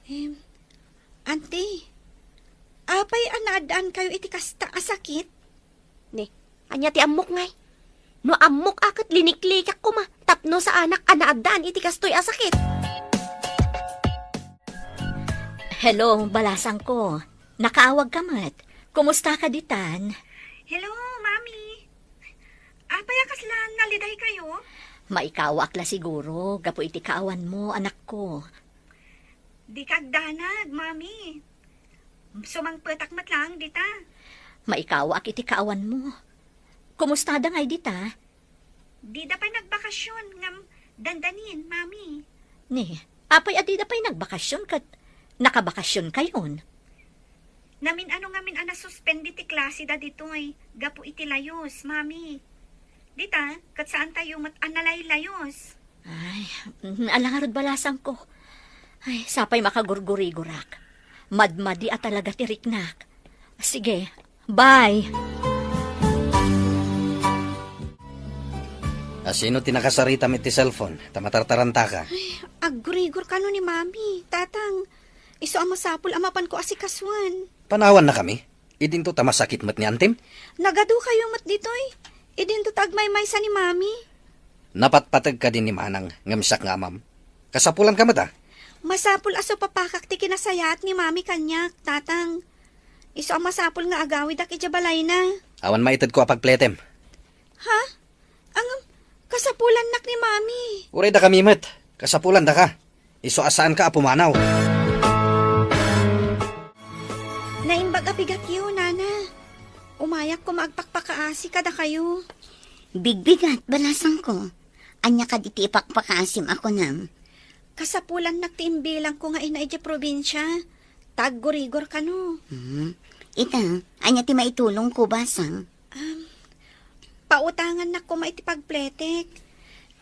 Em, anti, apay a naaddaankayo iti kasta a sakit? Ni, Ania ti ammok ngay? No ammok a ket liniklikak koma tapno saanak a naaddaan iti kastoy a sakit. Hello, balasangko. Nakaawagka met. Kumusta ka ditan? Hello, Mami. Apay a kasla nalidaykayo? Maikawaak la siguro gapu iti kaawanmo, anakko. Dika agdanag, Mami. Sumangpetak met laeng dita. Maikawaak iti kaawanmo. Kumustada ngay dita? Dida pay nagbakasyon, ngem dandanin, Mami. Ni, apay a dida pay nagbakasyon ket nakabakasyon kayon? Namin-ano ngamin a nasuspend ti klase da ditoy, gapu iti layus, Mami. Dita, ket saan tayo met a nalaylayus. Ay, mm, ala ngarud balasangko. Ay, sapay makagurgurigurak. Madmadi a talaga ti riknak. Sige, bye. A sino ti nakasaritam iti cellphone? Ta matartarantaka. Ay, aggurigor kano ni Mami, Tatang. Isu a masapul a mapanko asikasuen. Panawannakami? Idinto ta masakit met ni antim? Nagadu kayo met ditoy. Idinto ta agmaymaysa ni Mami. Napatpateg kadi ni Manang ngem siak nga amam? Kasapulanka met a. Masapul a supapakak ti kinasayaat ni Mami kaniak, Tatang. Isu a masapul nga agawidak idiay balayna. Awan maitedko a pagpletem. Ha? Ngem, kasapulannak ni Mami. Uray dakami met. Kasapulandaka. Isu a saanka a pumanaw. Naimbag a bigatyo, Nana. Umayak koma agpakpakaasi kadakayo. Bigbigat, balasangko. Ania kadi ti ipakpakaasim a kunam? Kasapulannak ti imbilangko nga ina idiay probinsia. Ta aggurigor kano. Hmm. Ita, ania ti maitulongko, basang? Um, pautangannak koma iti pagpletek.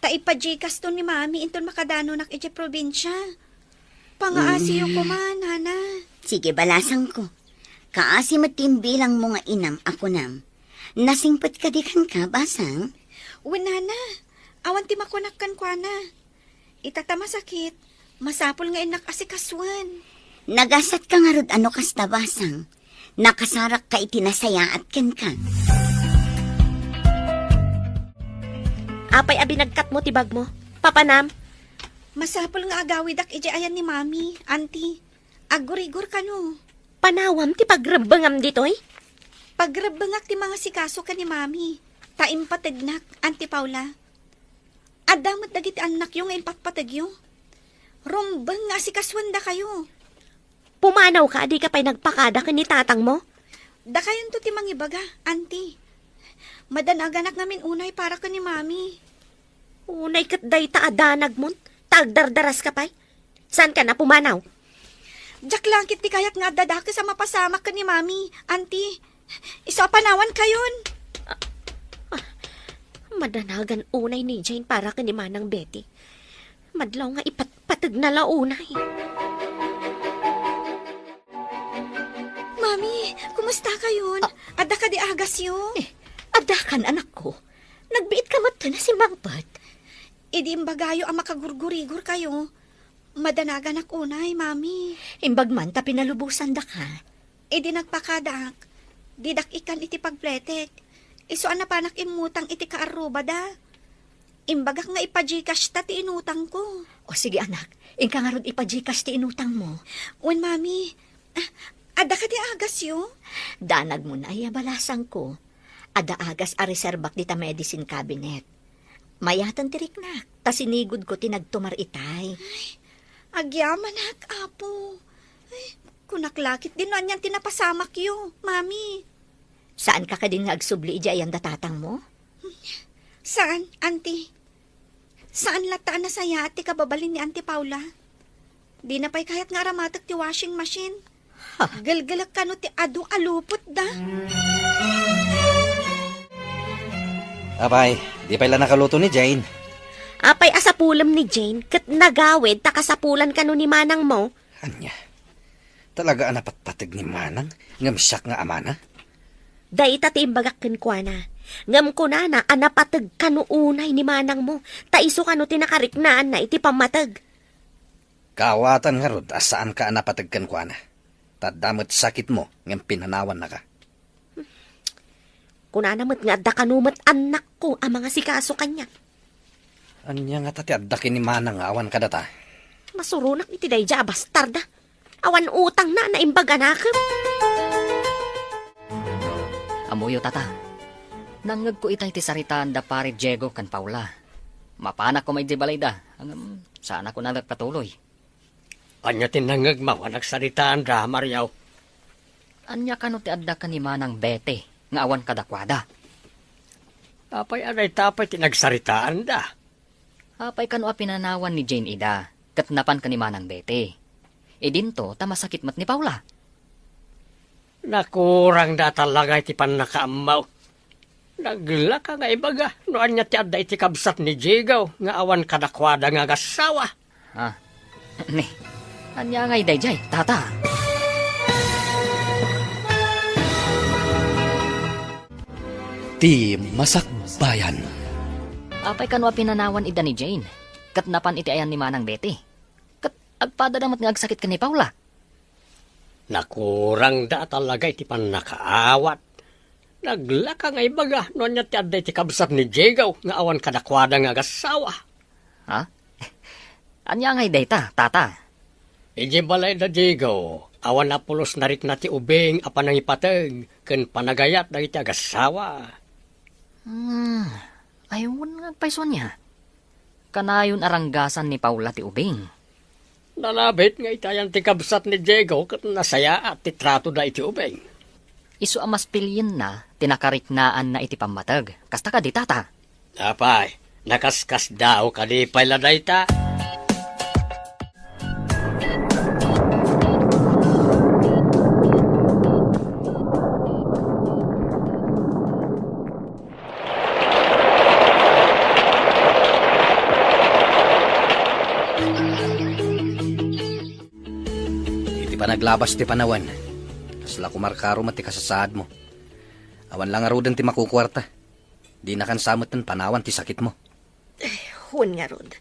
Ta ipa-Gcash to ni Mami inton makadanonak idiay probinsia. Pangaasiyo Mm. koma, Nana. Sige, balasangko. Kaasi met ti imbilangmo nga inam a kunam. Nasingpet kadi kenka, basang? Wen, Nana. Awan ti makunak kenkuana. Ita ta masakit, masapul nga innak asikasuen. Nagasatka ngarud a no kasta, basang. Nakasarakka iti nasayaat kenka. Apay a binagkatmo ti bagmo? Papanam? Masapul nga agawidak idiay ayan ni Mami, Auntie. Aggurigor kano. Panawam ti pagrebbengam ditoy? Pagrebbengak ti mangasikaso ken ni Mami, ta impategnak, Auntie Paula. Adda met dagiti annakyo nga impatpategyo. Rumbeng nga asikasuendakayo. Pumanawka a dika pay nagpakada ken ni tatangmo? Dakayonto ti mangibaga, Auntie. Madanaganak ngamin unay para ken ni Mami. Unay ket dayta a danagmon, ta agdardaraska pay. Saanka a pumanaw? Diak la ket ti kayat nga adda dakes a mapasamak ken ni Mami, Auntie. Isu a panawankayon. Ah, ah, madanagan unay ni Jane para ken ni Manang Betty. Madlaw nga ipatpategna la unay. Mami, kumusta kayon? Ah. Adda kadi agasyo? Eh, addakan, anakko. Nagbiit ka met ken a simmangpet. Idi imbagayo a makagurgurigor kayo, madanaganak unay, Mami. Imbag man ta pinalubosan daka. Idi nagpakadaak, didak ikkan iti pagpletek. Isu a napanak immutang iti kaarrubada. Imbagak nga ipa-Gcash ta ti inutangko. O sige, anak, inka ngarud ipa-Gcash ti inutangmo. Wen, Mami. Ah, adda kadi agasyo? Danagmon aya, balasangko. Adda agas a reserbak dita medicine cabinet. Mayaten ti riknak, ta sinigudko ti nagtumar itay. Ay, agyamanak, Apo. Ay, kunak la ket din no anian ti napasamakyo, Mami. Saanka kadin nga agsubli idiay ayan da tatangmo? Saan, Auntie? Saan latta a nasayaat ti kababalin ni Auntie Paula? Dina pay kayat nga aramatek ti washing machine. Ha? Gelgelek kano ti adu a lupotda? Apay, di pay la nakaluto ni Jane? Apay a sapulem ni Jane, ket nagawid ta kasapulan kano ni manangmo? Ania? Talaga a napatpateg ni Manang ngem siak nga amana? Dayta ti imbagak kenkuana. Ngem kunana a napateg kano unay ni manangmo, ta isu kano ti nakariknaanna iti pammateg. Kaawatan ngarud a saanka a napateg kenkuana. Ta adda met sakitmo ngem pinanawannaka. Kunana met nga adda kano met annakko a mangasikaso kaniak. Ania ngata ti adda ken ni Manang nga awan kadata? Masuronak iti daydiay a bastarda. Awan utangna a naimbag a nakem. Ammoyo, Tata. Nangngegko itay ti saritaan da Pare Diego ken Paula. Mapanak koma idiay balayda, ngem saanak a nagpatuloy. Ania ti nangngegmo a nagsaritaanda, Mario? Ania kano ti adda ken ni Manang Bete nga awan kadakuada? Apay a dayta pay ti nagsaritaanda? Apay kano a pinanawan ni Jane ida ket napan ken ni Manang Bete? Idinto ta masakit met ni Paula. Nakurangda talaga iti pannakaammo. Naglaka nga ibaga no ania ti adda iti kabsat ni Diego nga awan kadakuada nga agassawa. Ah, ni, ania ngay daydiay, Tata? Ti Masakbayan. Apay kano a pinanawan ida ni Jane ket napan iti ayan ni Manang Bete? Ket agpadada met nga agsakit ken ni Paula? Nakurangda talaga iti pannakaawat. Naglaka nga ibaga no ania ti adda iti kabsat ni Diego nga awan kadakuada nga agassawa. Ha? Ania ngay dayta, Tata? Idiay balay da Diego, awan a pulos narikna ti ubing a panangipateg ken panagayat dagiti agassawa. Hmm, ay, wen nga agpayso ania? Kanayon a ranggasan ni Paula ti ubing. Nalabit nga iti ayan ti kabsat ni Diego ket nasayaat ti tratoda iti ubing. Isu a maspilienna ti nakariknaanna iti pammateg. Kasta kadi, Tata? Apay, nakaskasdaaw kadi pay la dayta? Iti panaglabas ti panawen, kasla kumarkaro met ti kasasaadmo. Awan la ngaruden ti makukuarta. Dinakan sa metten panawan ti sakitmo. Wen ngarud,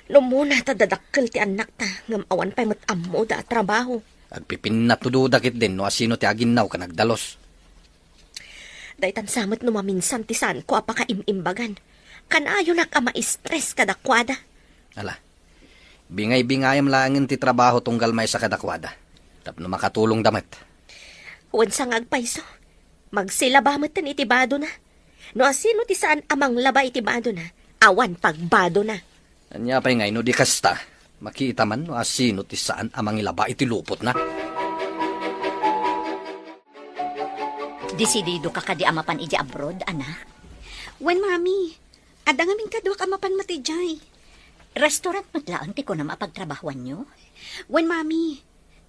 no umuna ta dadakkel ti annakta, ngem awan pay met ammoda a trabaho. Agpipinnato duda ketdin no asino ti aginnaw ken agdalus. Daytan sa met no maminsan ti saanko a pakaim-imbagan. Kanayonak a ma-stress kadakuada. Ala, bingay-bingayam laengen ti trabaho tunggal maysa kadakuada, tapno makatulongda met. Wen sa nga agpayso, magsilaba metten iti badona. No asino ti saan a manglaba iti badona, awan pagbadona. Ania pay ngay no di kasta, makita man no asino ti saan a mangilaba iti lupotna. Desidido ka kadi a mapan idiay abroad, anak? Wen, Mami. Adda ngamin kaduak a mapan met idiay. Restaurant met laeng ti kunam a pagtrabahuanyo? Wen, Mami.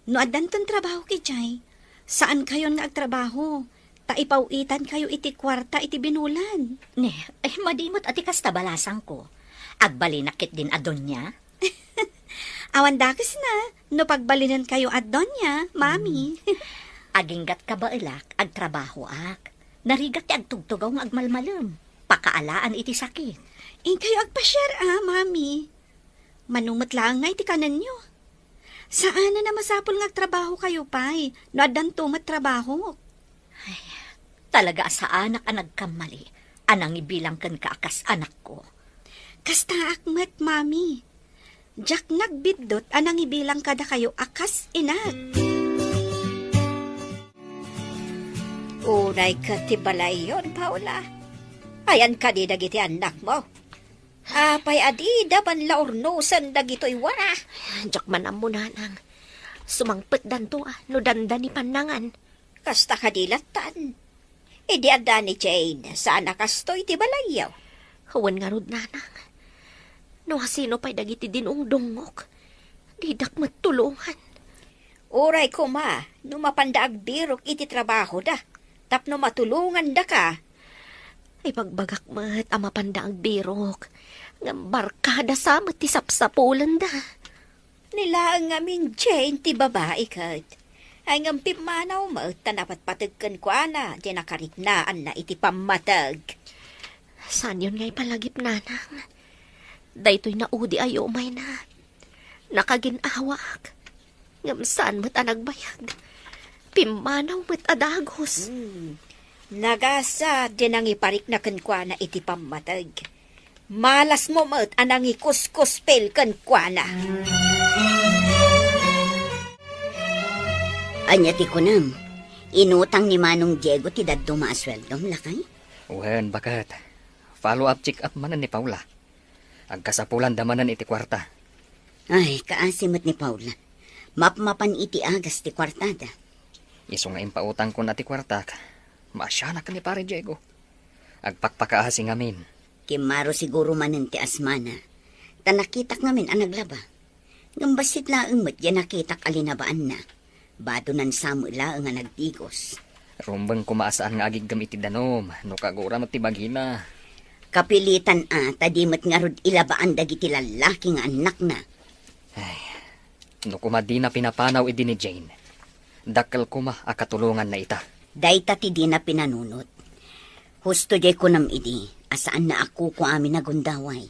No addanton trabaho idiay, saankayon nga agtrabaho, ta ipaw-itankayo iti kuarta iti binulan. Ne, eh, madi met a ti kasta balasangko. Agbalinak ketdin a doña? Awan dakesna, no pagbalinenkayo a doña, Mami. Mm. Aginggat kabaelak, agtrabahoak. Narigat ti agtugtugaw nga agmalmalem. Pakaalaan iti sakit. Inkayo agpasiar a, Mami. Mano met laeng nga iti kanenyo. Saanen a masapul nga agtrabahokayo pay no addanto met trabahok. Ay, talaga a saanak a nagkammali a nangibilang kenka a kas anakko. Kastaak met, Mami. Diak nagbiddut a nangibilang kadakayo a kas inak. Unay ket ti balayyon, Paula. Ayan kadi dagiti annakmo? Apay a dida man la urnosen dagitoy wara? Diak man ammo, nanang. Sumangpetdanto a no dandani pannangan. Kasta kadi lattan? Idi adda ni Jane, saan a kastoy ti balayyo? Wen ngarud, nanang. No asino pay dagiti dinungdungngok, didak met tulongan. Uray koma no mapanda agbirok iti trabahoda tapno matulongandaka. Ibagbagak met a mapanda agbirok, ngem barkada sa met ti sapsapulenda. Ni laeng ngamin Jane ti babai ket. Ay ngem pimmanaw met ta napatpateg kenkuana ti nakariknaanna iti pammateg. Saanyon nga ipalagip, nanang. Daytoy naudi a umayna. Nakagin-awaak. Ngem saan met a nagbayag. Pimmanaw met a dagus. Hmm. Nagasat ti nangiparikna kenkuana iti pammateg. Malasmo met a nangikuskuspil kenkuana. Ania ti kunam? Inutang ni Manong Diego ti dadduma a sueldom, lakay? Wen, baket. Follow-up check-up manen ni Paula. Agkasapulanda manen iti kuarta. Ay, kaasi met ni Paula. Mapmapan iti agas ti kuartada. Isu nga impautangkon a ti kuartak, maasianak ni Pare Diego. Agpakpakaasi ngamin. Kimmaro siguro manen ti asmana. Ta nakitak ngamin a naglaba. Ngem bassit laeng met diay nakitak a linabaanna. Badonan sa met laeng a nagdigos. Rumbeng koma a saan nga agiggem iti danum, no kagura met ti bagina. Kapilitan a, ta di met ngarud ilabaan dagiti lallaki nga annakna. Ay, no koma dina pinapanaw idi ni Jane, dakkel koma a katulonganna ita. Dayta ti dina pinanunot. Husto diay kunam idi, a saanna a kukuamin a gundaway.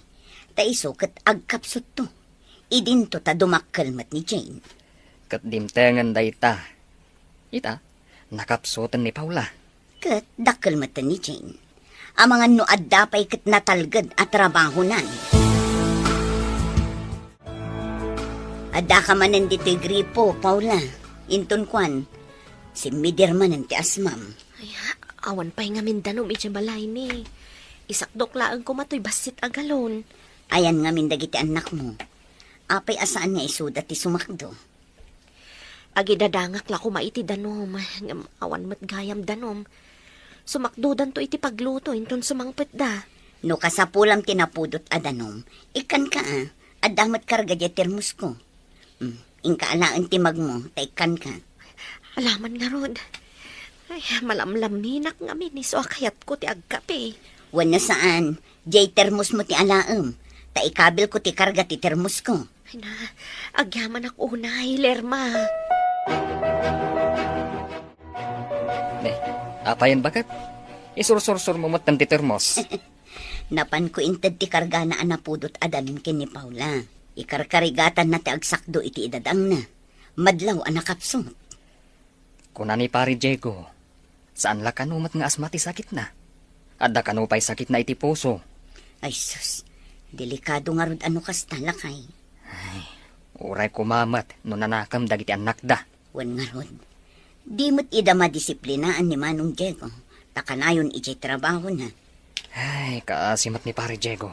Ta isu ket agkapsutto. Idinto ta dumakkel met ni Jane. Ket dimtengen dayta. Ita, nakapsuten ni Paula. Ket dakkel met ni Jane. Amangan no adda pay ket natalged a trabahonan. Addaka manen ditoy gripo, Paula. Inton kuan, simmidir manen ti asmam. Ay, awan pay ngamin danum idiay balaymi. Isakdok laeng koma toy bassit a galon. Ayan ngamin dagiti annakmo. Apay a saan nga isuda ti sumakdo? Agidadangak la koma iti danum, ngem awan met gayam danum. Sumakdodanto iti pagluto inton sumangpetda. No kasapulam ti napudot a danum, ikkanka a, adda met karga diay termosko. Mm, inka alaen ti magmo, ta ikkanka. Alaman ngarud. Ay, malamlaminak ngamin, isu a kayatko ti agkape. Wenno saan, diay termosmo ti alaem, ta ikabilko ti karga ti termosko. Ay na, agyamanak unay, Lerma. Ne, apayen baket? Isursursurmo met ti termos. Napanko inted ti kargana a napudot a danum ken ni Paula. Ikarkarigatanna ti agsakdo iti idadangna. Madlaw a nakapsut. Kuna ni Pare Diego, saan la kano met nga asma ti sakitna. Adda kano pay sakitna iti puso. Ay sus, delikado ngarud a no kasta, lakay. Ay, uray koma met no nanakem dagiti annakda. Wen ngarud, di met ida madisiplinaan ni Manong Diego, ta kanayon idiay trabahona. Ay, kaasi met ni Pare Diego.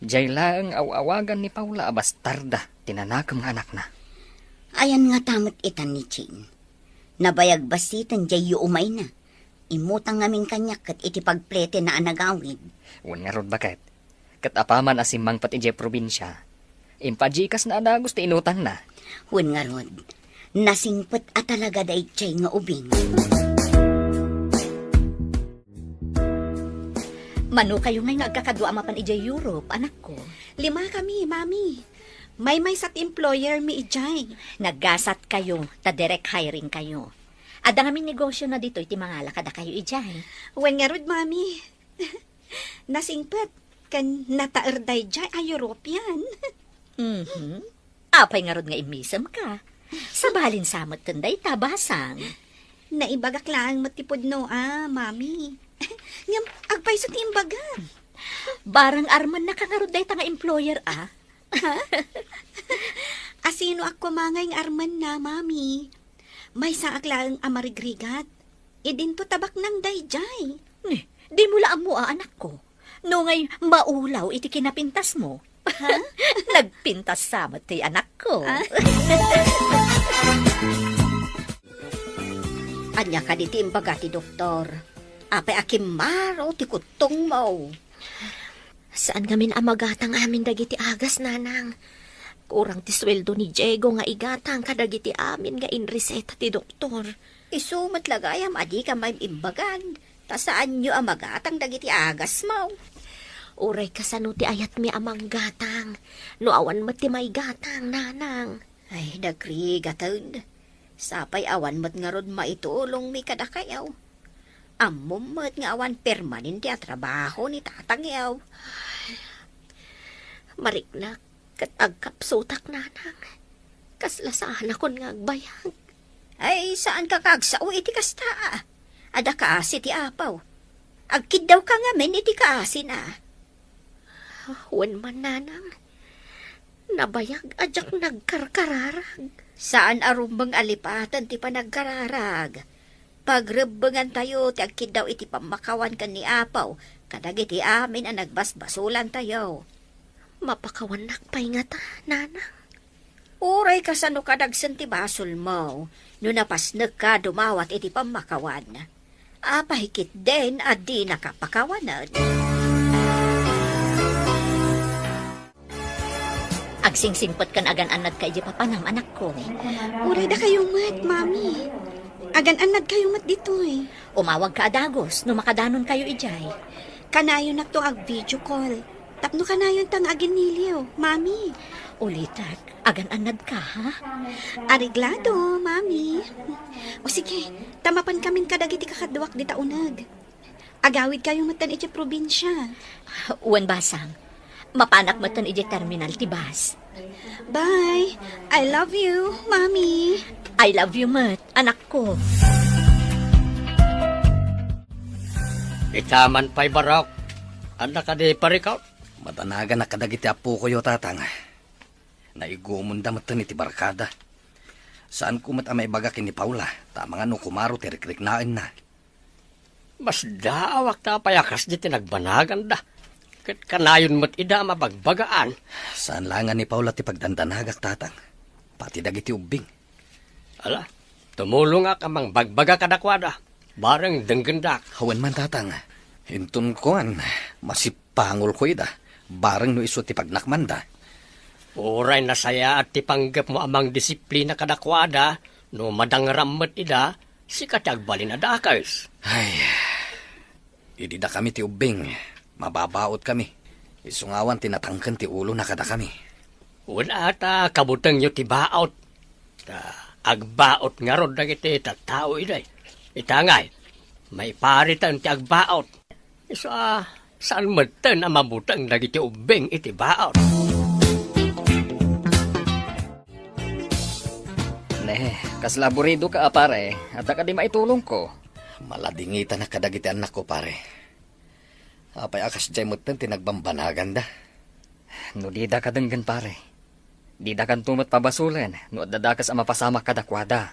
Diay laeng aw-awagan ni Paula a bastarda ti nanakem nga anakna. Ayan ngata met itan ni Jane. Nabayag bassiten diay yuumayna. Immutang ngamin kaniak ket iti pagpletenna a nagawid. Wen ngarud baket, ket apaman a simmangpet idiay probinsia, impa-Gcash na a dagus ti inutangna. Wen ngarud, nasingpet a talaga daydiay nga ubing. Mano kayo ngay nga agkakadua a mapan idiay Europe, anakko? Lima kami, Mami. Maymaysa ti employer mi idiay. Nagasat kayo, ta direct hiring kayo. Adda ngamin negosyo na ditoy ti mangala kadakayo idiay. Wen ngarud, Mami. Nasingpet ken nataer daydiay a European. Mhm. Apay ngarud nga immisem ka? Sabalin sa metten dayta, basang. Naibagak laeng met ti pudno a, Mami. Ngem agpayso ti imbagam? Barang armennaka ngarud dayta nga employer a? Ha? Asino ak koma ngay nga armenna, Mami? Maysaak laeng a marigrigat. Idinto ta baknang daydiay. Ni, dimo la ammo a, anakko. No ngay maulaw iti kinapintasmo. Ha? Nagpintas sa met ti anakko. Ah? Ania kadi ti imbaga ti doktor? Apay a kimmaro ti kuttongmo? Saan ngamin a magatang amin dagiti agas, nanang. Kurang ti sueldo ni Diego nga igatang kadagiti amin nga inreseta ti doktor. Isu met la gayam a dika maim-imbagad, ta saanyo a magatang dagiti agasmo. Uray kasano ti ayatmi a manggatang, no awan met ti maigatang, nanang. Ay, nagrigaten. Sapay awan met ngarud maitulongmi kadakayo. Ammom met nga awan permanente a trabaho ni tatangyo. Mariknak ket agkapsutak, nanang. Kasla saanakon nga agbayag. Ay, saanka nga agsao iti kasta. Adda kaasi ti apaw. Agkiddawka ngamin iti kaasina. Wen man, nanang. Nabayag a diak nagkarkararag. Saan a rumbeng a lipaten ti panagkararag. Pagrebbengantayo ti agkiddaw iti pammakawan ken ni apaw kadagiti amin a nagbasbasolantayo. Mapakawannak pay ngata, nanang? Uray kasano kadagsen ti basolmo no napasnekka dumawat iti pammakawan. Apay ketdin a dinaka pakawanen? Agsingsingpet ken agan-annadka idiay papanam, anakko. Uray dakayo met, Mami. Agan-annadkayo met ditoy. Umawagka a dagus no makadanonkayo idiay. Kanayonnakto ag-video call. Tapno kanayonta nga aginniliw, Mami. Ulitek, agan-annadka, ha? Areglado, Mami. O sige, ta mapankamin kadagiti kakaduak dita uneg. Agawidkayo metten iti probinsia. Wen, basang. Mapanak metten iti terminal ti bus. Bye. I love you, Mami. I love you met, anakko. Ita man pay, Barok. Ania kadi, parikot? Madanaganak kadagiti appokoyo, Tatang. Naigumonda metten iti barkada. Saanko met a maibaga ken ni Paula, ta amangan no kumaro ti rikriknaenna. Masdaawak ta apay a kasdi ti nagbanaganda. Ket kanayon met ida a mabagbagaan. Saan laeng a ni Paula ti pagdandanagak, Tatang. Pati dagiti ubbing. Ala, tumulongak a mangbagbaga kadakuada. Bareng denggendak. Wen man, Tatang. Inton kuan, masipangolko ida. Bareng no isu ti pagnakmanda. Uray nasayaat ti panggepmo a mangdisiplina kadakuada, no madangram met ida, sika ti agbalin a dakes. Ay, idi dakami ti ubbing, mababaotkami. Isu nga awan ti natangken ti ulona kadakami. Wen a ta kabutengyo ti baot. Ta agbaot ngarud dagiti tattao idiay. Ita ngay, maipariten ti agbaot. Isu a, saan metten a mabuteng dagiti ubbing iti baot. Ne, kasla aburidoka a pare, adda kadi maitulongko? Maladingitanak kadagiti annakko, pare. Apay a kasdiay metten ti nagbambanaganda? No dida kadenggen, pare, didakanto met pabasolen no adda dakes a mapasamak kadakuada.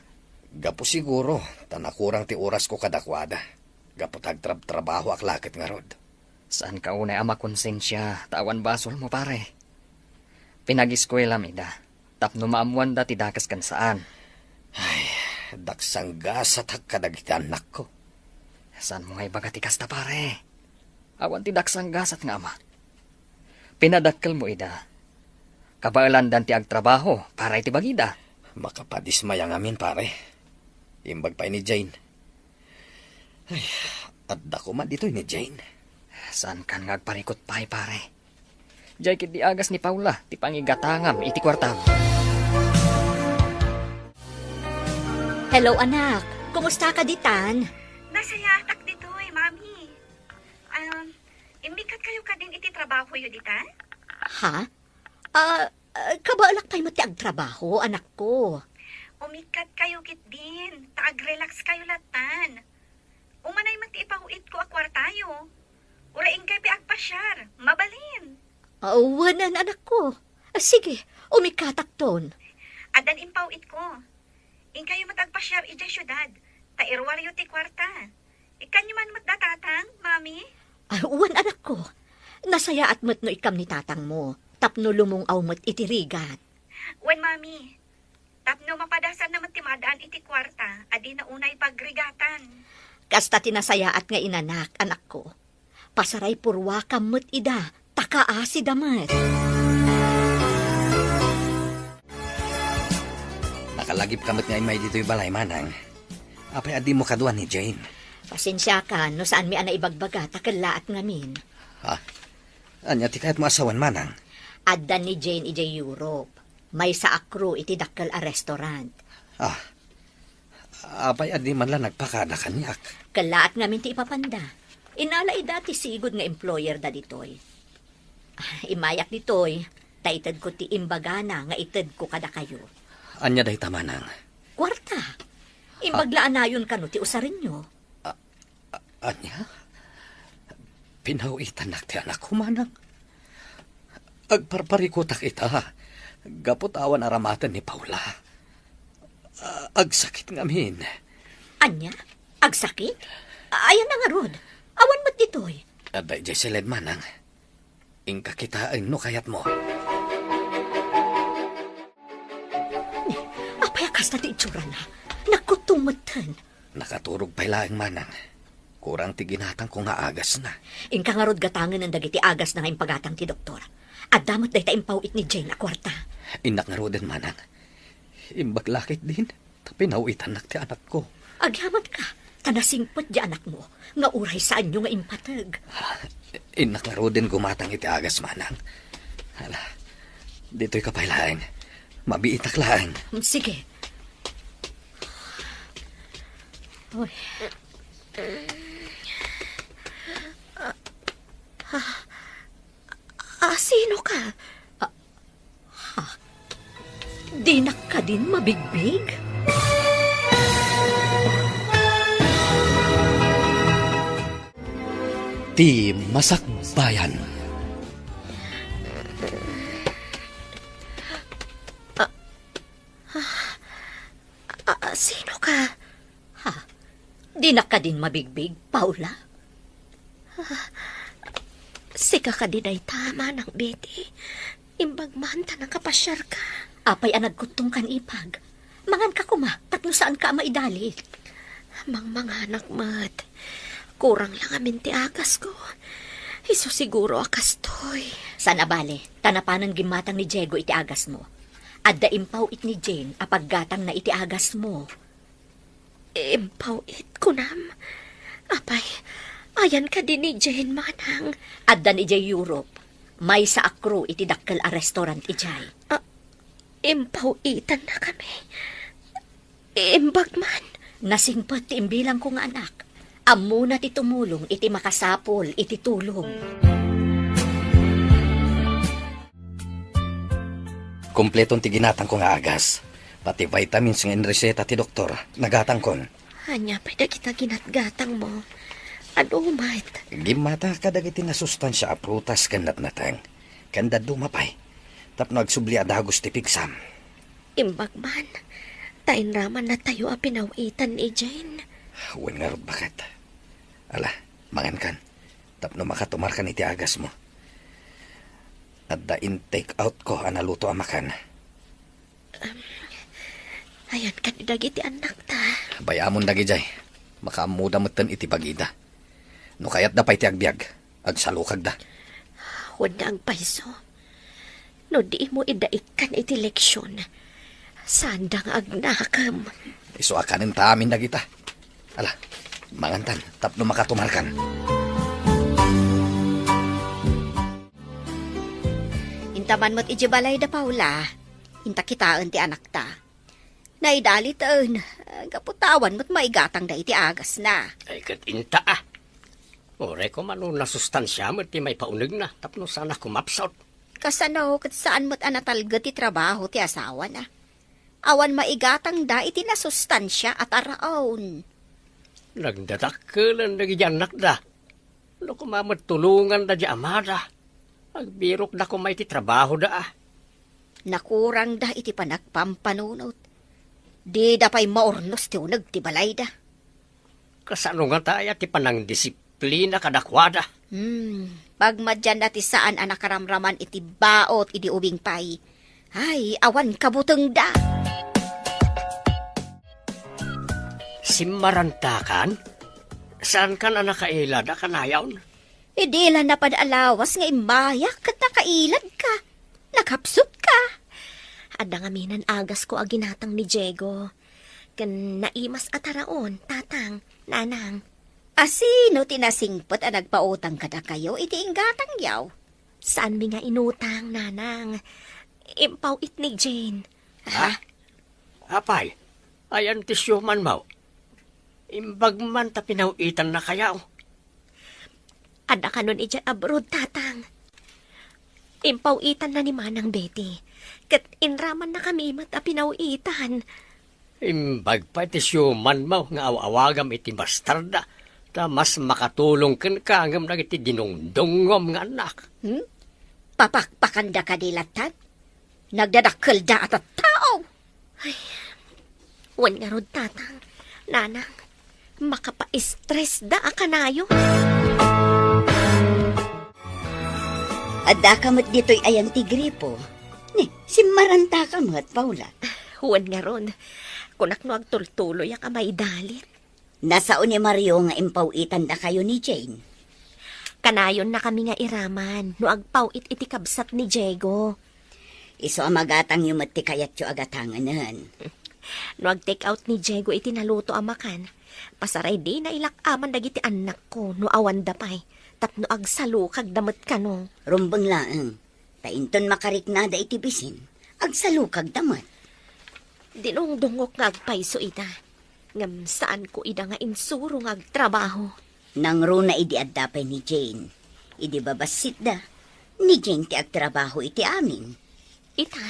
Gapu siguro ta nakurang ti orasko kadakuada. Gapu ta agtrabtrabahoak la ket ngarud. Saanka unay a makonsensia ta awan basolmo, pare. Pinagiskuelam ida tapno maammoanda ti dakes ken saan. Ay, daksanggasatak kadagiti annakko. Saanmo nga ibaga ti kasta, pare? Awan ti daksanggasat nga ama. Pinadakkelmo ida. Kabaelandan ti agtrabaho para iti bagida. Makapadismaya ngamin, pare. Imbag pay ni Jane. Ay, adda koma ditoy ni Jane. Saankan nga agparikut pay, pare. Diay ketdi agas ni Paula ti pangigatangam iti kuartam. Hello, anak. Kumusta ka ditan? Nasayaatak ditoy, Mami. Um, immikkat kayo kadin iti trabahoyo ditan? Ha? Ah, ah, kabaelak pay met ti agtrabaho, anakko. Umikkat kayo ketdin, ta agrelax kayo lattan. Umanay met ti ipaw-itko a kuartayo. Uray inkay pay agpasiar, mabalin. Ah, wen, anakko. Ah, sige, umikkatakton. Addan impaw-itko. Inkayo met agpasiar idiay siudad, ta iruaryo ti kuarta. Ikkanyo man met da tatang, Mami? Ah, wen, anakko. Nasayaat met no ikkam ni tatangmo, tapno lumung-aw met iti rigat. Wen, Mami. Tapno mapadasanna met ti maad-an iti kuarta a dina unay pagrigatan. Kasta ti nasayaat nga inanak, anakko. Pasaraypurruakam met ida, ta kaasida met. Nakalagipka met nga immay ditoy balay, manang. Apay a dimo kaduan ni Jane? Pasensiakan no saanmi a naibagbaga ta kellaat ngamin. Ha? Ania ti kayatmo a sawen, manang? Adda ni Jane idiay Europe. Maysa a crew iti dakkel a restaurant. Ah, apay a di man la nagpakada kaniak? Kellaat ngamin ti ipapanda. Inala ida ti sigud nga employer da ditoy. Ah, immayak ditoy, ta itedko ti imbagana nga itedko kadakayo. Ania dayta, manang? Kuarta. Imbag la a nayon kano ti usarenyo. Ah, Ania? Pinaw-itannak ti anakko, manang? Agparparikutak ita, gapu ta awan aramaten ni Paula. A-, agsakit ngamin. Ania? Agsakit? Ayan na ngarud. Awan met ditoy. Adda idiay siled, manang. Inka kitaen no kayatmo. Ni, apay a kasta ti itsurana? Nagkuttong metten. Nakaturog pay laeng, manang. Kurang ti ginatangko nga agasna. Inka ngarud gatangen dagiti agasna nga impagatang ti doktor. Adda met dayta impaw-it ni Jane a kuarta. Innak ngaruden, manang. Imbag la ketdin, ta pinaw-itannak ti anakko. Agyamatka, ta nasingpet ti anakmo, nga uray saanyo nga impateg. Ah, innak ngaruden gumatang iti agas, manang. Hala, ditoyka pay laeng. Mabiitak laeng. Mm, sige. Uy. Ah, ah, sino ka? Ah, Ha? Dinak kadin mabigbig? Ti Masakbayan. Ah, ah, ah, sino ka? Ha? Dinak kadin mabigbig, Paula? Ah, sika kadi dayta, Manang Betty. Imbag man ta nakapasiarka. Apay a nagkuttongkan, ipag? Manganka koma, tapno saanka a maidalit. Mangmanganak met. Kurang la ngamin ti agasko. Isu siguro a kastoy. Saan a bale, ta napanen gimmatang ni Diego iti agasmo. Adda impaw-it ni Jane a paggatangna iti agasmo. Impaw-it, kunam? Apay, ayan kadi ni Jane, manang? Addan idiay Europe. Maysa a crew iti dakkel a restaurant idiay. Ah, impaw-itannakami. Imbag man. Nasingpet ti imbilangko nga anak. Ammona ti tumulong iti makasapul iti tulong. Kompleton ti ginatangko nga agas. Pati vitamins nga inreseta ti doktor, nagatangkon. Ania pay dagita ginatgatangmo? Adu met. Gimmata kadagiti nasustansia a prutas ken natnateng, ken dadduma pay, tapno agsubli a dagus ti pigsam. Imbag man, ta inramannatayo a pinaw-itan ni Jane. Wen ngarud, baket. Ala, mangankan, tapno makatumarkan iti agasmo. Adda in-take outko a naluto a makan. Ayan kadi dagiti annakta. Bay-amon dagidiay. Makaammoda metten iti bagida. No kayatda pay ti agbiag, agsalukagda. Wen nga agpayso. No dimo idda ikkan iti leksion, saanda nga agnakem. Isu a kanenta amin dagita. Ala, mangantan, tapno makatumarkan. Inta man met idiay balay da Paula, inta kitaen ti anakta. Naidaliten, gapu ta awan met maigatangda iti agasna. Ay, ket inta, a. Uray koma no nasustansia met ti maipaunegna tapno saan a kumapsut. Kasano ket saan met a natalged ti trabaho ti asawana? Awan maigatangda iti nasustansia a taraon. Nagdadakkelen dagiti annakda. No koma met tulonganda ti amada, agbirokda koma iti trabahoda a. Nakurangda iti panagpampanunot. Dida pay maurnos ti uneg ti balayda. Kasano ngata aya ti panangdisiplina kadakuada? Hmm, pagmadianna ti saan a nakaramraman iti baot idi ubing pay. Ay, awan kabutengda. Simmarantakan? Saankan a nakailad a kanayon? Idi la napan a lawas nga immayak ket nakailadka. Nakapsutka. Adda ngaminen agasko a ginatang ni Diego. Ken naimas a taraon, tatang, nanang. A sino ti nasingpet a nagpautang kadakayo iti inggatangyo? Saanmi nga inutang, nanang. Impaw-it ni Jane. Ha? Apay, ayan ti siumanmo? Imbag man ta pinaw-itannakayo. Adda kanon idiay abroad, tatang. Impaw-itanna ni Manang Betty. Ket inramannakami met a pinaw-itan. Imbag pay ti siumanmo nga aw-awagam iti bastarda Ta mas makatulong kenka ngem dagiti dinungdungngom nga annak. Hmm? Papakpakanda kadi lattan? Nagdadakkelda a tattao. Ay, wen ngarud, Tatang, Nanang, makapa-stressda a kanayon. Addaka met ditoy ayan ti gripo. Ni, simmarantaka met, Paula. Wen ngarud, kunak no agtultuloyak a maidalit. Nasao ni Mario nga impaw-itandakayo ni Jane. Kanayonnakami nga iraman no agpaw-it iti kabsat ni Diego. Isu a magatangyo met ti kayatyo a gatangenen. No ag-take out ni Diego iti naluto a makan, pasaray dina ilak-aman dagiti annakko no awanda pay, tapno agsalukagda met kano. Rumbeng laeng. Ta inton makariknada iti bisin, agsalukagda met. Dinungdungok nga agpayso ida, ngem saanko ida nga insuro nga agtrabaho. Nangruna idi adda pay ni Jane. Idi babassitda, ni Jane ti agtrabaho iti amin. Ita,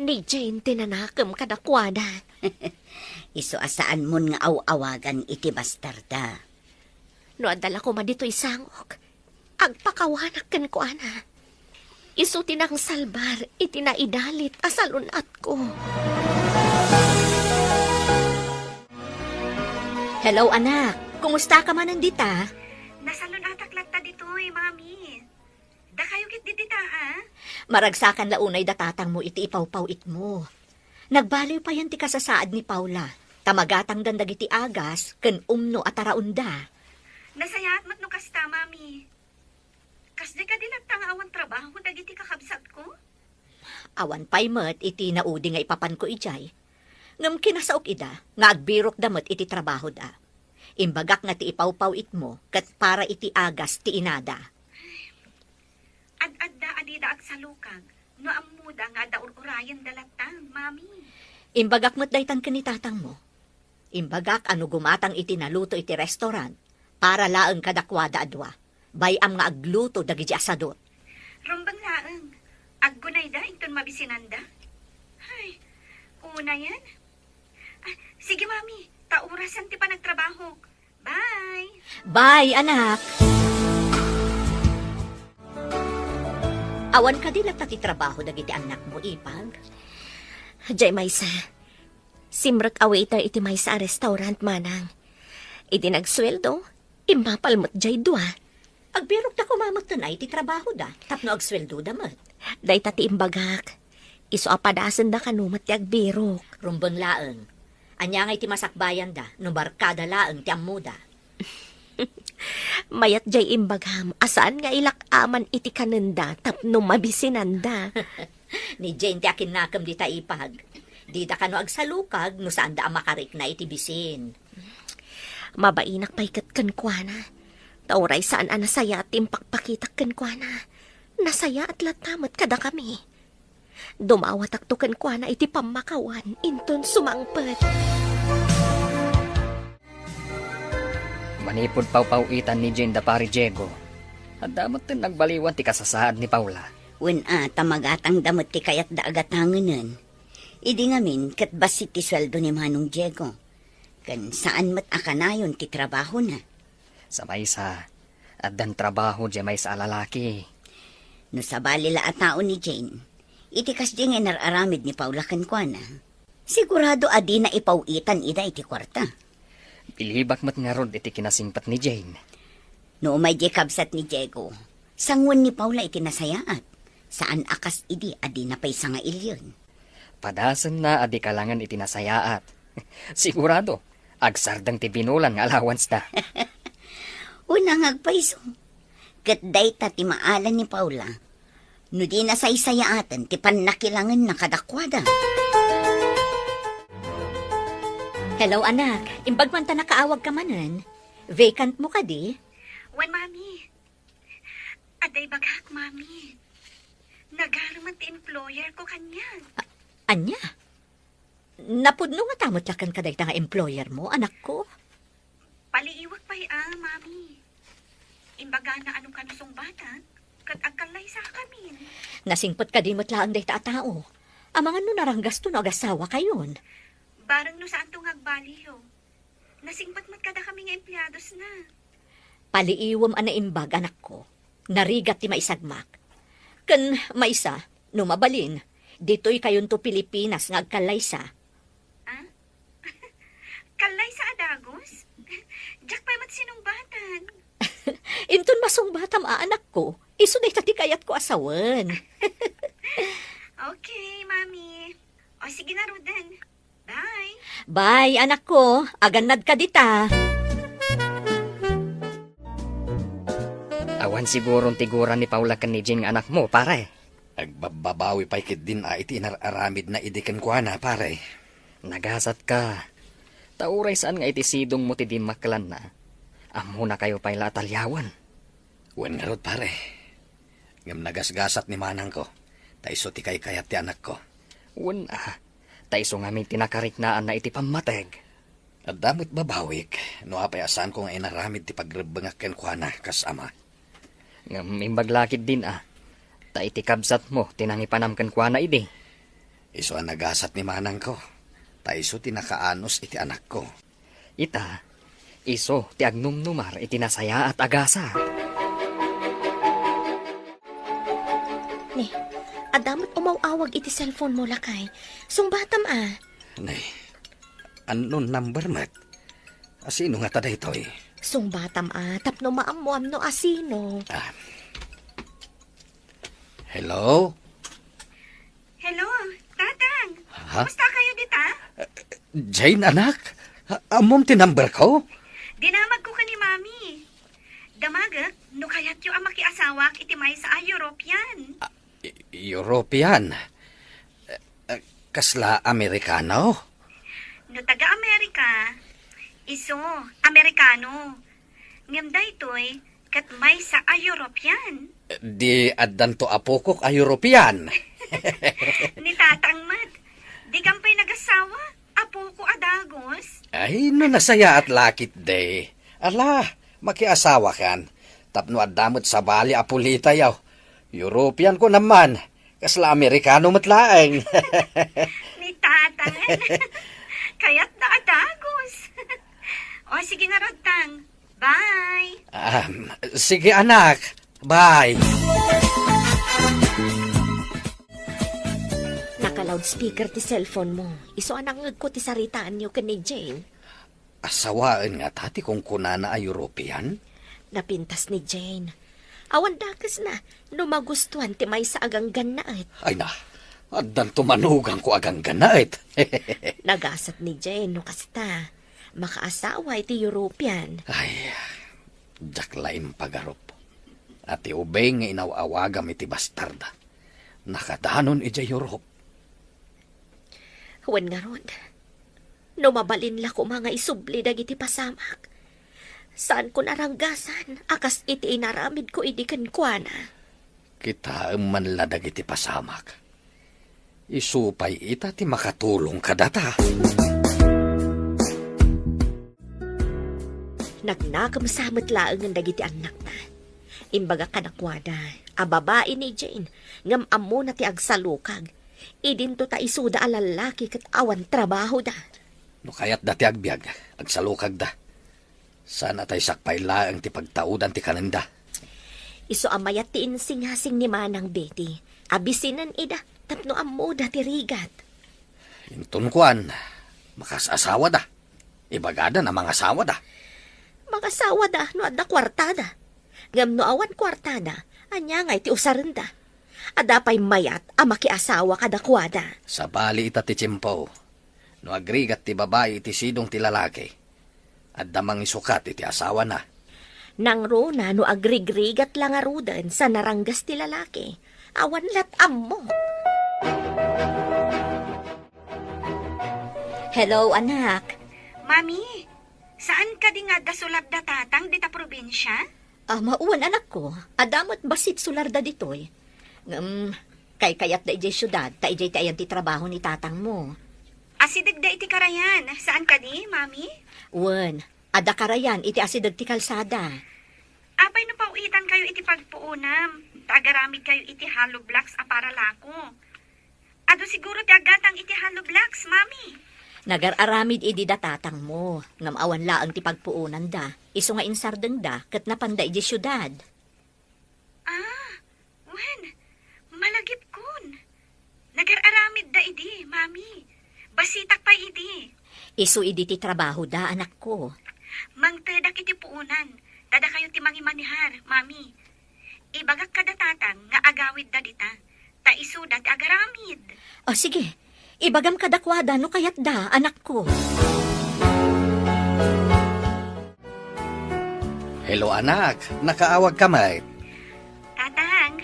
ni Jane ti nanakem kadakuada. Isu a saanmon nga aw-awagan iti bastarda. No adda la koma ditoy sangok, agpakawanak kenkuana. Isu ti nangsalbar iti naidalit a salun-atko. Hello, anak. Kumusta ka manen dita? Nasalun-atak latta ditoy, Mami. Dakayo ket dita, a? Maragsakan la unay da tatangmo iti ipawpaw-itmo. Nagbaliw payen ti kasasaad ni Paula, ta magatangdan dagiti agas ken umno a taraonda. Nasayaat met no kasta, Mami. Kasdi kadi latta nga awan trabaho dagiti kakabsatko? Awan pay met iti naudi nga ipapanko idiay. Ngem kinasaok ida nga agbirokda met iti trabahoda. Imbagak nga ti ipawpaw-itmo ket para iti agas ti inada. Ad-adda a dida agsalukag no ammoda nga adda ur-urayenda latta, Mami. Imbagak met daytan ken ni tatangmo. Imbagak a no gumatang iti naluto iti restaurant, para laeng kadakuada a dua. Bay-am nga agluto dagiti asadot. Rumbeng laeng. Aggunayda inton mabisinanda? Ay, unayen? Ah, sige, Mami. Ta orasen ti panagtrabahok. Bye! Bye, anak! Awan kadi latta ti trabaho dagiti annakmo, Ipag? Jay maysa, simrek a waiter iti maysa a restaurant, manang. Idi nagsueldo, immapal met jay dua. Agbirokda koma metten ay ti trabahoda tapno agsueldoda met. Dayta ti imbagak. Isu a padasenda kano met ti agbirok. Rumbeng laeng. Ania ngay ti masakbayanda no barkada laeng ti ammoda? Mayat jay imbagam a saan nga ilak-aman iti kanenda tapno mabisinanda. Ni Jane ti akinnakem dita, Ipag. Dida kano agsalukag no saanda a makarikna iti bisin. Mabainak pay ket kenkuana. Ta uray saan a nasayaat ti impakpakitak kenkuana, nasayaat latta met kadakami. Dumawatakto kenkuana iti pammakawan inton sumangpet. Manipud pawpaw-itan ni Jane da Pari Diego, adda metten nagbaliwan ti kasasaad ni Paula. Wen a, ta magatangda met ti kayatda a gatangenen. Idi ngamin, ket bassit ti sueldo ni Manong Diego. Ken saan met a kanayon ti trabahona. Sa maysa, addan trabaho diay maysa a lalaki. No sabali la a tao ni Jane, iti kasdi nga inar-aramid ni Paula kenkuana, sigurado a dina ipaw-itan ida iti kuarta. Bilibak met ngarud iti kinasingpet ni Jane. No umay diay kabsat ni Diego, sangoen ni Paula iti nasayaat. Saan a kas idi a dina pay sangailion. Padasenna a di kalangen iti nasayaat. Sigurado, agsardeng ti binulan nga allowance da. Una nga agpayso. Ket dayta ti maala ni Paula. No di nasaysayaaten ti pannakilangenna kadakuada. Hello, anak. Imbag man ta nakaawag ka manen. Vacant mo kadi? Wen, Mami. Adda ibagak, Mami. Nagarumen ti employer ko kaniak. A-, ania? Napudno ngata met laeng kadayta nga employer mo, anakko? Paliiwak pay a, Mami. Imbagana a no kano sungbatak, ket agkallaysakamin. Nasingpet kadi met laeng dayta a tao. Amangan no naranggasto no agasawakayon. Bareng no saanto nga agbaliw. Nasingpet met kadakami nga empleadosna. Paliiwem a naimbag, anakko. Narigat ti maisagmak. Ken maysa, no mabalin, ditoy kayonto Pilipinas nga agkallaysa. Ah? Kallaysa a dagus? Diak pay met sinungbatan. Inton masungbatam a, anakko, isu dayta ti kayatko a sawen. Okay, Mami. O, sige ngaruden. Bye. Bye, anakko. Agannadka dita. Awan siguron tiguran ni Paula ken ni Jane nga anakmo, pare. Agbabbabawi pay ketdin a iti inar-aramidna idi kenkuana, pare. Nagasatka. Ta uray saan nga iti sidongmo ti dimmakkelanna, ammonakayo pay la a taliawen. Wen ngarud, pare. Ngem nagasgasat ni manangko, ta isu ti kaykayat ti anakko. Wen a, ta isu ngamin ti nakariknaanna iti pammateg. Adda met babawik, no apay a saanko nga inaramid ti pagrebbengak kenkuana kas ama. Ngem imbag la ketdin a, ta iti kabsatmo ti nangipanam kenkuana idi. Isu a nagasat ni manangko, ta isu ti nakaanus iti anakko. Ita, isu ti agnumnumar iti nasayaat a gasat. Ne, adda met umaw-awag iti cellphone mo, lakay. Sungbatam a. Ne, unknown number met. Asino ngata daytoy? Sungbatam a, tapno maammoam no asino. Ah. Hello? Hello, Tatang. Ha? Kumusta kayo dita? Jane, anak? A-, ammom ti number ko? Dinamag ko ka ni Mami. Damagek, no kayatyo a makiasawak iti maysa a European. Ah, E-, European? Eh, eh, kasla Amerikano? No taga-Amerika, isu, Amerikano. Ngem daytoy, ket maysa a European. Di addanto apokok a European. Ni Tatang met, di kan pay nagasawa, apoko a dagus. Ay, no nasayaat la ketdi. Ala, makiasawakan. Tapno adda met sabali a pulitayo. European ko naman. Kasla Amerikano met laeng. Ni Tatang. Kayatna a dagus. O, sige ngarud, Tang. Bye. Um, sige, anak. Bye. Naka-loudspeaker ti cellphone mo. Isu a nangngegko ti saritaanyo ken ni Jane. Asawaen ngata ti kunkunana a European? Napintas ni Jane. Awan dakesna no magustuan ti maysa a ganggannaet. Ay na, addanto manugangko a ganggannaet. Nagasat ni Jane no kasta. Makaasawa iti European. Ay, diak la impagarup a ti ubing nga inaw-awagam iti bastarda, nakadanon idiay Europe. Wen ngarud, no mabalin la koma nga isubli dagiti pasamak, saankon a ranggasan a kas iti inaramidko idi kenkuana. Kitaem man la dagiti pasamak. Isu pay ita ti makatulong kadata. Nagnakemsa met laengen dagiti annakna. Imbagak kadakuada a babai ni Jane, ngem ammona ti agsalukag. Idinto ta isuda a lallaki ket awan trabahoda. No kayatda ti agbiag, agsalukagda. Saan a tay sakbay laeng ti pagtaudan ti kanenda. Isu a mayat ti insingasing ni Manang Betty a bisinen ida tapno ammoda ti rigat. Inton kuan, makas-asawada. Ibagada a mangasawada. Mangasawada no adda kuartada. Ngem no awan kuartada, ania ngay ti usarenda? Adda pay mayat a makiasawa kadakuada. Sabali ita ti tiempo. No agrigat ti babai iti sidong ti lalaki, adda mangisukat iti asawana. Nangruna no agrigrigat la ngaruden sa naranggas ti lalaki, awan lat ammo. Hello, anak. Mami, saan kadi nga adda sularda tatang dita probinsia? Ah, mawan, anakko. Adda met bassit sularda ditoy. Ngem, kaykayatda idiay siudad, ta idiay ti ayan ti trabaho ni tatangmo. Asidegda iti karayan. Saan kadi, Mami? Wen, adda karayan iti asideg ti kalsada. Apay no paw-itankayo iti pagpuonam, ta agaramidkayo iti hollow blocks a paralako? Adu siguro ti aggatang iti hollow blocks, Mami. Nagar-aramid idi da tatangmo, ngem awan laeng ti pagpuonanda. Isu nga insardengda ket napanda idiay siudad. Ah, wen, malagipkon. Nagar-aramidda idi, Mami. Bassitak pay idi. Isu idi ti trabahoda, anakko. Mangtedak iti puonan, ta dakayo ti mangimanehar, Mami. Ibagak kada tatang nga agawidda dita, ta isuda ti agaramid. O, sige. Ibagam kadakuada no kayatda, anakko. Hello, anak. Nakaawagka met? Tatang,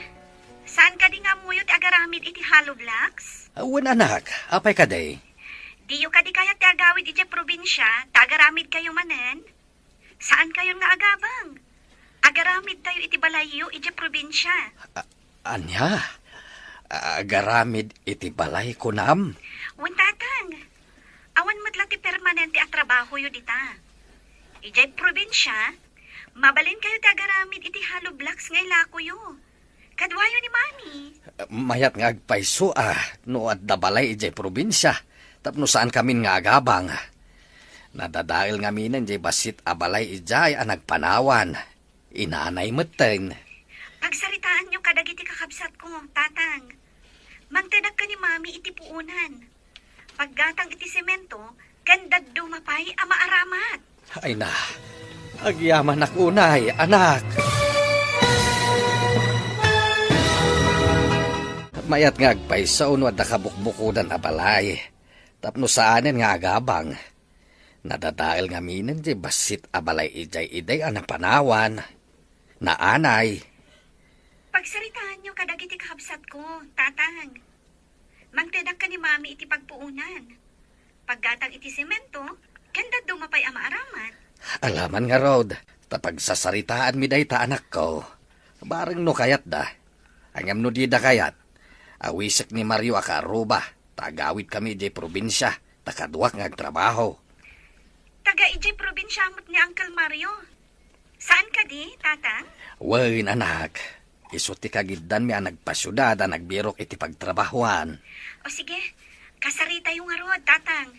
saan kadi nga ammoyo ti agaramid iti hollow blocks? Wen, anak. Apay kadi? Diyo kadi kayat ti agawid idiay probinsia, ta agaramidkayo manen? Saankayon nga agabang. Agaramidtayo iti balayyo idiay probinsia. A-, ania? Agaramid iti balay, kunam? Wen, tatang. Awan met la ti permanente a trabahoyo dita. Idiay probinsia, mabalinkayo ti agaramid iti hollow blocks nga ilakoyo. Kaduayo ni Mami. Mayat nga agpayso a no adda balay idiay probinsia, tapno saankamin nga agabang. Nadadael ngaminen diay bassit a balay idiay a nagpanawan. Inanay metten. Pagsaritaanyo kadagiti kakabsatko, Tatang. Mangtedak ken ni Mami iti puonan. Paggatang iti semento, ken dadduma pay a maaramat. Ay na, agyamanak unay, anak. Mayat nga agpayso no adda kabukbukodan a balay, tapno saanen nga agabang. Nadadael ngaminen diay bassit a balay idiay idi a napanawan. Naanay. Pagsaritaanyo kadagiti kakabsatko, Tatang. Mangtedak ken ni Mami iti pagpuonan. Paggatang iti semento, ken dadduma pay a maaramat. Alaman ngarud, ta pagsasaritaanmi dayta, anakko. Bareng no kayatda. Ngem no dida kayat, awisek ni Mario a kaaruba, ta agawidkami idiay probinsia, ta kaduak nga agtrabaho. Taga idiay probinsia met ni Uncle Mario. Saan kadi, Tatang? Wen, anak. Isu ti kagiddanmi a nagpasiudad a nagbirok iti pagtrabahoan. O sige, kasaritayo ngarud, Tatang.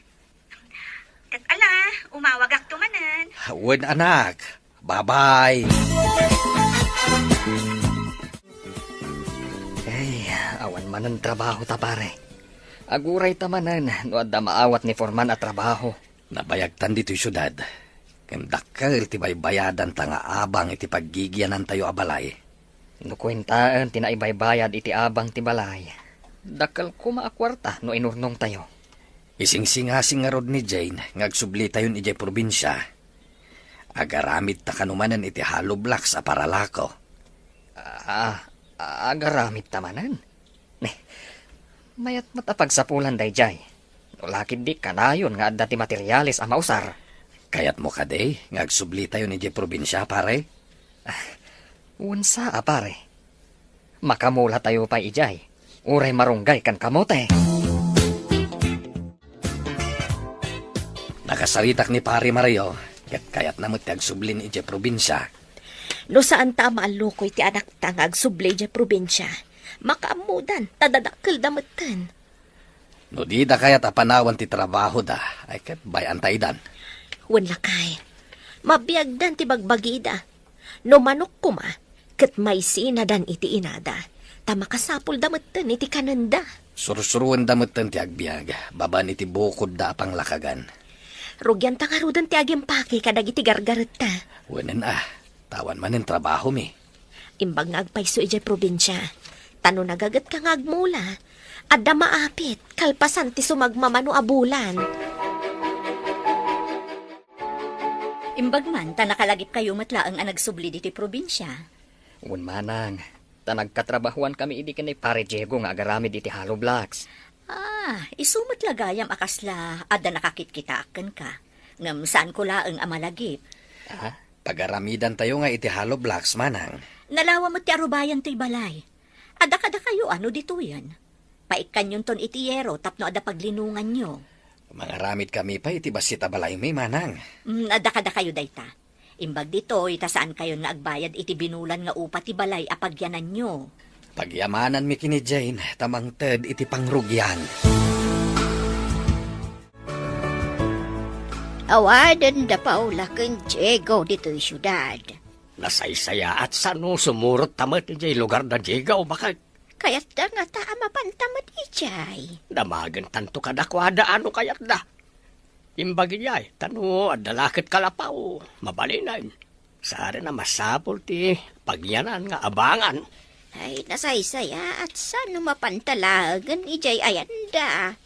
Ket ala, umawagakto manen. Wen, anak. Bye-bye. Ay, awan manen trabaho ta, pare. Agurayta manen no adda maawat ni Foreman a trabaho. Nabayagtan ditoy siudad, ngem dakkel ti baybayadanta nga abang iti paggigianantayo a balay. No kuentaen ti naibaybayad iti abang ti balay, dakkel koma a kuarta no inurnongtayo. Isingsingasing ngarud ni Jane nga agsublitayon idiay probinsia. Agaramidta kano manen iti hollow blocks a paralako. Ah, agaramidta manen? Neh, mayat met a pagsapulan daydiay. No la ketdi kanayon nga adda ti materiales a mausar. Kayatmo kadi nga agsublitayon idiay probinsia, pare? Ah, wen sa a, pare. Makamulatayo pay idiay. Uray marunggay ken kamote. Nakasaritak ni Pare Mario, ket kayatna met ti agsublin idiay probinsia. No saanta a maallukoy ti anakta nga agsubli idiay probinsia, makaammodan, ta dadakkelda metten. No dida kayat a panawan ti trabahoda, ay ket bay-anta idan. Wen lakay, mabiagdan ti bagbagida. No manok koma, ket maisinadan iti inada, ta makasapulda metten iti kanenda. Sursuroenda metten ti agbiag, babaen iti bukodda a panglakagan. Rugianta ngaruden ti agimpake kadagiti gargaretta. Wenen a, ta awan manen trabahomi. Imbag nga agpayso idiay probinsia, ta no nagagetka nga agmula, adda maapit, kalpasan ti sumagmamano a bulan. Imbag man ta nakalagipkayo met laeng a nagsubli ditoy probinsia. Wen manang, ta nagkatrabahoankami idi ken ni Pare Diego nga agaramid iti hollow blocks. Ah, isu met la gayam a kasla adda nakakitkitaak kenka. Ngem saanko laeng a malagip. Ah? Pagaramidantayo nga iti hollow blocks, manang. Nalawa met ti arubayan toy balay. Adda kadakayo a no ditoyen. Paikkanyonton iti yero tapno adda paglinonganyo. Mangaramidkami pay iti bassit a balaymi, manang. Mm, adda kadakayo dayta. Imbag ditoy, ta saankayon nga agbayad iti binulan nga upa ti balay a pagyananyo. Pagyamananmi ken ni Jane, ta mangted iti pangrugian. Awaden da Paula ken Diego ditoy siudad. Nasaysayaat sa no sumurot ta met idiay lugar da Diego, baket. Kayatda ngata a mapanta met idiay. Damagentanto kadakuada a no kayatda. Imbag idiay, ta no adda la ket kalapaw, mabalinen. Saan a masapul ti pagyanan nga abangan. Ay, nasaysayaat sa no mapanta laengen idiay ayanda.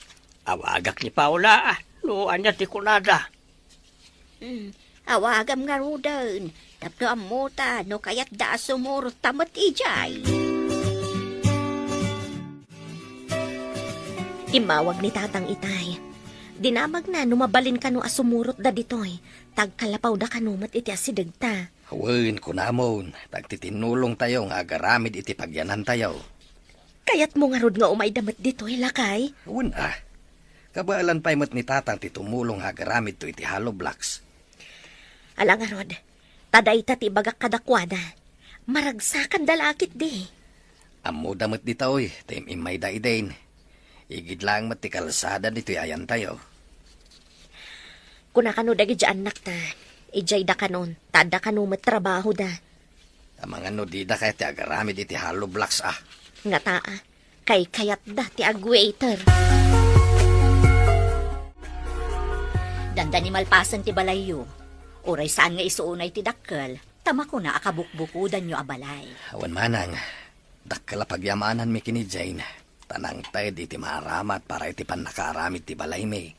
Awagak ni Paula, no ania ti kunada. Hmm, awagam ngaruden, tapno ammota no kayatda a sumurot ta met idiay. Immawag ni Tatang itay. Dinamagna no mabalin kano a sumurotda ditoy, ta agkalapawda kano met iti asidegta. Wen, kunamon, ta agtitinnulongtayo nga agaramid iti pagyanantayo. Kayatmo ngarud nga umayda met ditoy, lakay? Wen a. Kabaelan pay met ni Tatang ti tumulong nga agaramidto iti hollow blocks. Ala ngarud, ta dayta ti ibagak kadakuada. Maragsakanda la ketdi. Ammoda met ditoy, ta im-immayda idin. Igid laeng met ti kalsada ditoy ayantayo. Kuna kano dagiti annakta, idiayda kanon, ta adda kano met trabahoda. Amangan no dida kayat ti agaramid iti hollow blocks a. Ngata a, kaykayatda ti agwaiter. Dandani malpasen ti balayyo. Uray saan nga isu unay ti dakkel, ta makuna a kabukbukodanyo a balay. Awan manang, dakkel a pagyamananmi ken ni Jane. Ta nangted iti maaramat para iti pannakaaramid ti balaymi.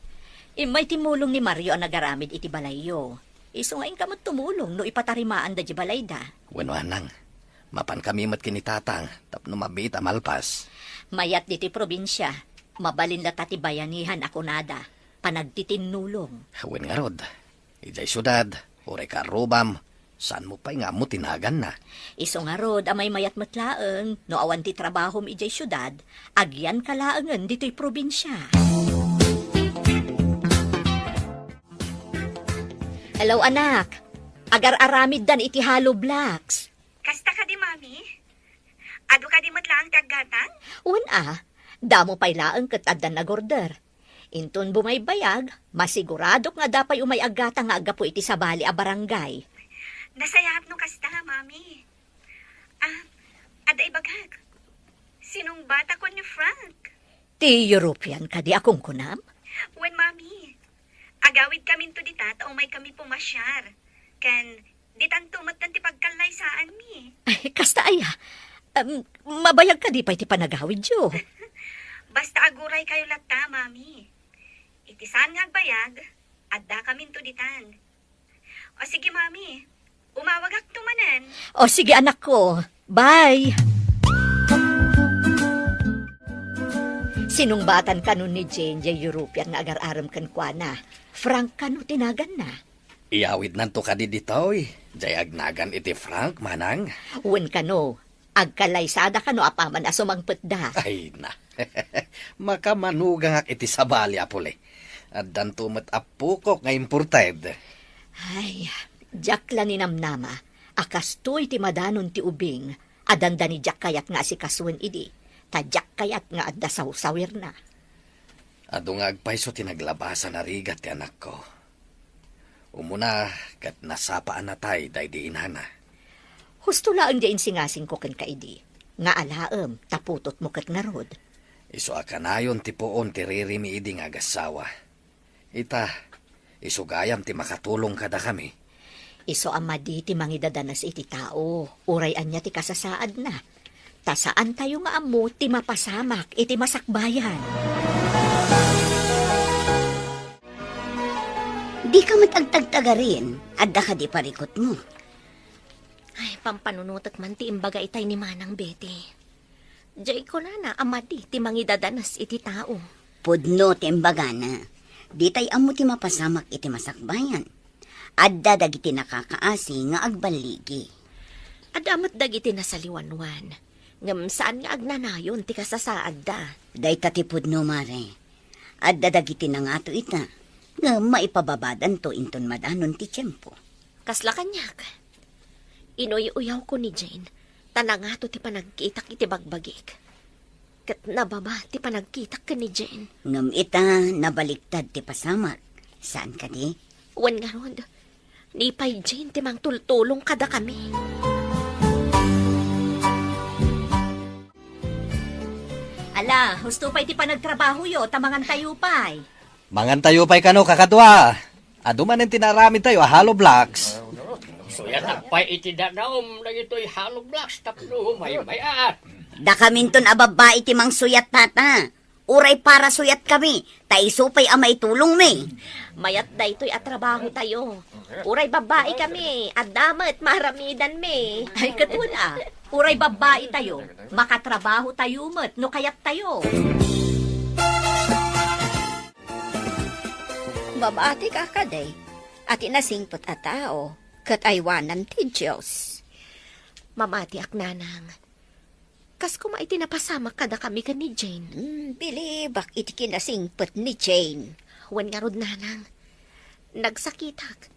Immay timmulong ni Mario a nagaramid iti balayyo. Isu nga inka met tumulong no ipatarimaanda di balayda. Wen manang, mapankami met ken ni Tatang tapno mabiit a malpas. Mayat ditoy probinsia, mabalin latta ti bayanihan a kunada, panagtitinnulong. Wen ngarud, idiay siudad, uray kaarrubam, saanmo pay nga ammo ti naganna? Isu ngarud a maymayat met laeng, no awan ti trabahom idiay siudad, agyanka laengen ditoy probinsia. Hello, anak. Agar-aramiddan iti hollow blocks. Kasta kadi, Mami? Adu kadi met laeng ti aggatang? Wen a, damo pay laeng ket adda nagorder. Inton bumaybayag, masiguradok nga adda pay umay aggatang nga aggapu iti sabali a barangay. Nasayaat no kasta, Mami. Ah, adda ibagak. Sinong bata ken ni Frank? Ti European kadi a kunkunam? Wen, Mami. Agawidkaminto dita ta umaykami pumasiar. Ken ditanto metten ti pagkallaysaanmi. Ay, kasta aya. Em, mabayag kadi pay ti panagawidyo? Basta aguraykayo latta, Mami. Iti saan nga agbayag, addakaminto ditan. O sige, Mami. Umawagakto manen. O sige, anakko. Bye! Sinungbatan kano ni Jane jay European nga agar-arem kenkuana. Frank kano ti naganna? Iyawidnanto kadi ditoy, jay agnagan iti Frank, manang? Wen kano, agkalaysada kano apaman a sumangpetda. Ay na. Makamanugangak iti sabali a puli. Addanto met appokok nga imported. Ay, diak la ninamnama a kastoy ti madanon ti ubing a dandani diak kayat nga asikasuen idi, ta diak kayat nga adda sawsawirna. Adu nga agpayso ti naglabasan a rigat ti anakko. Umuna ket nasapa a natay daydi inana. Husto laeng ti insingasingko kenka idi, nga alaem ta putotmo ket ngarud. Isu a kanayon ti puon ti ririmi idi nga agassawa. Ita, isu gayam ti makatulong kadakami. Isu a madi ti mangidadanas iti tao, uray ania ti kasasaadna. Ta saantayo nga ammo ti mapasamak iti masakbayan. Dika met agtagtagarin, adda kadi parikutmo? Ay, pampanunotek man ti imbaga itay ni Manang Betty. Jay kunana a madi ti mangidadanas iti tao. Pudno ti imbagana. Ditay ammo ti mapasamak iti masakbayan. Adda dagiti nakakaasi nga agballigi. Adda met dagiti nasaliwanwan, ngem saan nga agnanayon ti kasasaadda. Dayta ti pudno, Mare. Adda dagiti nangato ita, ngem maipababadanto inton madanon ti tiempo. Kasla kaniak. Inuy-uyawko ni Jane, ta nangato ti panagkitak iti bagbagik. Ket nababa ti panagkitak ken ni Jane. Ngem ita, nabaliktad ti pasamak. Saan kadi? Wen ngarud, ni pay Jane ti mangtultulong kadakami. Ala, husto pay ti panagtrabahoyo, ta mangantayo pay. Mangantayo pay kano, kakadua. Adu manen ti naaramidtayo a hollow blocks. Suyatak pay iti dadaom dagitoy hollow blocks tapno may-mayat. Dakaminton a babbai ti mangsuyat, tata. Uray para suyatkami, ta isu pay a maitulongmi. Mayat daytoy a trabahotayo. Uray babbaikami, adda met maaramidanmi. Ay, ket wen a, uray babbaitayo, makatrabahotayo met no kayattayo. Mamatika kadi, a ti nasingpet a tao, ket aywanan ti Dios. Mamatiak, nanang. Kas koma iti napasamak kadakami ken ni Jane. Hmm, bilibak iti kinasingpet ni Jane. Wen ngarud, nanang, nagsakitak.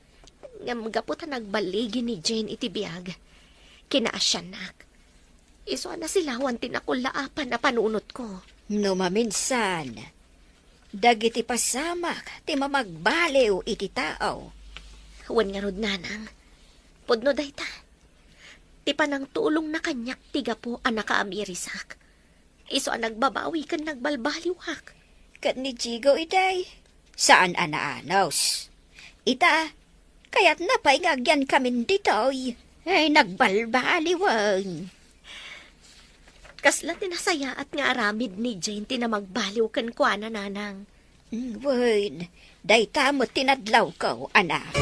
Ngem gapu ta nagballigi ni Jane iti biag, kinaasiannak. Isu a nasilawan ti nakullaapan a panunotko. No maminsan, dagiti pasamak ti mamagbaliw iti tao. Wen ngarud, nanang, pudno dayta. Ti panangtulongna kaniak ti gapu a nakaamirisak. Isu a nagbabawi ken nagbalbaliwak. Ket ni Jigo idi, saan a naanus. Ita, kayatna pay nga agyankamin ditoy. Ay, nagbalbaliwen. Kasla ti nasayaat nga aramid ni Jane ti namagbaliw kenkuana, nanang. Mm, wen, dayta met ti nadlawko, anak.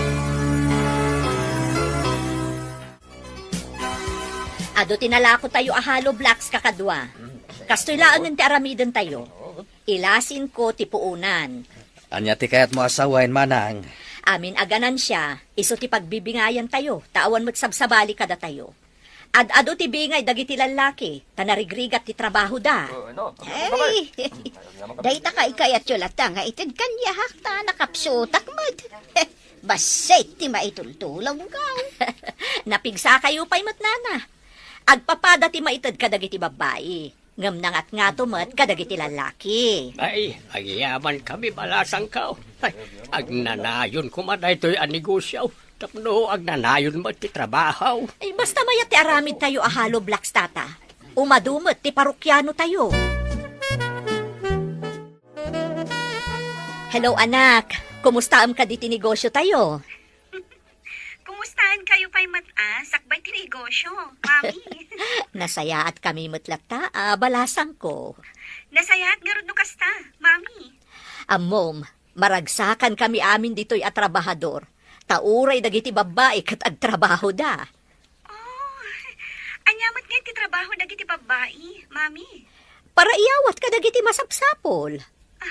Adu ti nalakotayo a hollow blocks, kakadua. Kastoy laengen ti aramidentayo. Ilasinko ti puonan. Ania ti kayatmo a sawen, manang? Amin a ganansia, isu ti pagbibingayantayo, ta awan met sabsabali kadatayo. Ad-adu ti bingay dagiti lallaki, ta narigrigat ti trabahoda. Ay, dayta kaykayatyo latta nga ited kaniak ta nakapsutak met. Bassit ti maitultulongko. Napigsakayo pay met, nana. Agpapada ti maited kadagiti babbai, ngem nangatngato met kadagiti lallaki. Ay, agyamankami, balasangko. Ay, agnanayon koma daytoy a negosio. Tapno agnanayon met ti trabaho. Ay, basta mayat ti aramidtayo a hollow blocks, tata. Umadu met ti parokianotayo. Hello, anak. Kumustaem kadi ti negosiotayo? Kumustaenkayo pay met a sakbay ti negosio, Mami? Nasayaatkami met latta a balasangko. Nasayaat ngarud no kasta, Mami. Ammom, maragsakankami amin ditoy a trabahador, ta uray dagiti babbai ket agtrabahoda. Oh, ania met ngay ti trabaho dagiti babbai, Mami? Paraiyawat kadagiti masapsapul.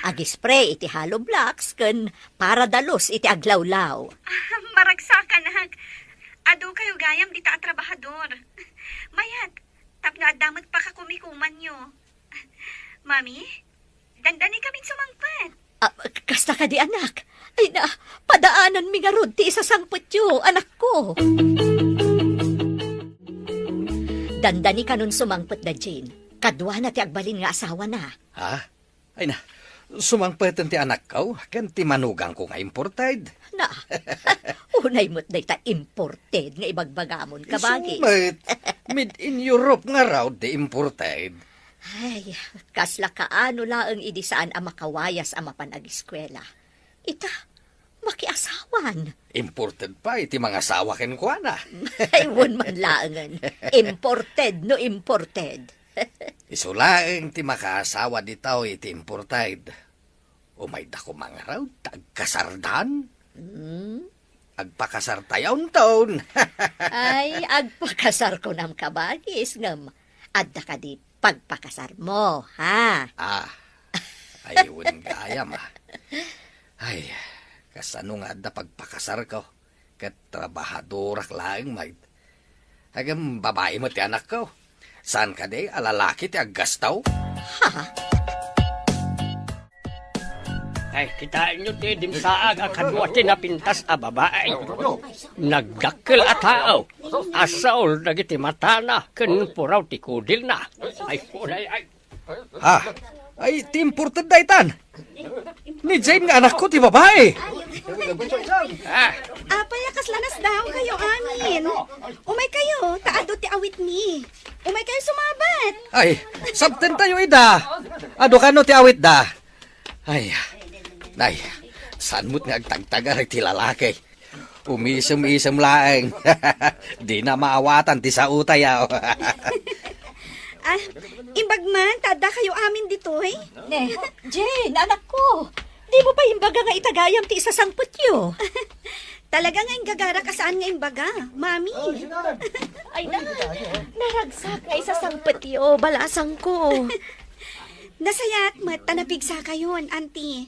Agispray iti hollow blocks ken paradalus iti aglawlaw. Ah, maragsakanak. Adukayo gayam dita a trabahador. Mayat, tapno adda met pakakumikumanyo. Mami, dandanikamin sumangpet. Ah, k-, kasta kadi, anak? Ay na, padaananmi ngarud ti isasangpetyo, anakko. Dandanikanon sumangpet da Jane. Kaduana ti agbalin nga asawana. Ha? Ay na, sumangpeten ti anakko ken ti manugangko nga imported. Na, unay met dayta imported nga ibagbagamon, kabagis. Isu met, made in Europe ngarud ti imported. Ay, kasla kaano laeng idi saan a makawayas a mapan agiskuela. Ita, makiasawan. Imported pay ti mangasawa kenkuana. Ay, wen man laengen. Imported no imported. Isu laeng ti makaasawa ditoy iti imported. Umayda koma ngarud ta agkasardan. Hmm? Agpakasartayo inton. Ay, agpakasar kunam, kabagis, ngem adda kadi pagpakasarmo, ha? Ah, ay, wen gayam, ah. Ay, kasano nga adda pagpakasarko? Ket trabahadorak laeng met. Ngem babai met ti anakko. Saan kadi a lalaki ti aggasto? Ha? Ay, kitaenyo ti dimsaag a kadua ti napintas a babai. Nagdakkel a tao. Asaol dagiti matana ken puraw ti kudilna. Ay, ay, ay. Ha? Ay, ti imported daytan. Ni Jane nga anakko ti babai. Ah, Apay a kasla nasdaaw kayo amin. Umay kayo, ta adu ti awitmi. Umay kayo sumabat. Ay, sabten tayo ida. Adu kano ti awit da? Ay, ay, saan mo't nga agtagtagar ti lalaki? Umisem-isem laeng. Di na maawatan ti sao tayo. Ah, imbag man, ta adda kayo amin ditoy? Ne, Jane, anakko, di mo pa imbaga nga itagayam ti isasangpetyo? Talaga nga inggagarak a saan nga imbaga, Mami. Ay na, naragsak nga isasangpetyo, balasangko. Nasayaat met ta napigsa kayon, Auntie.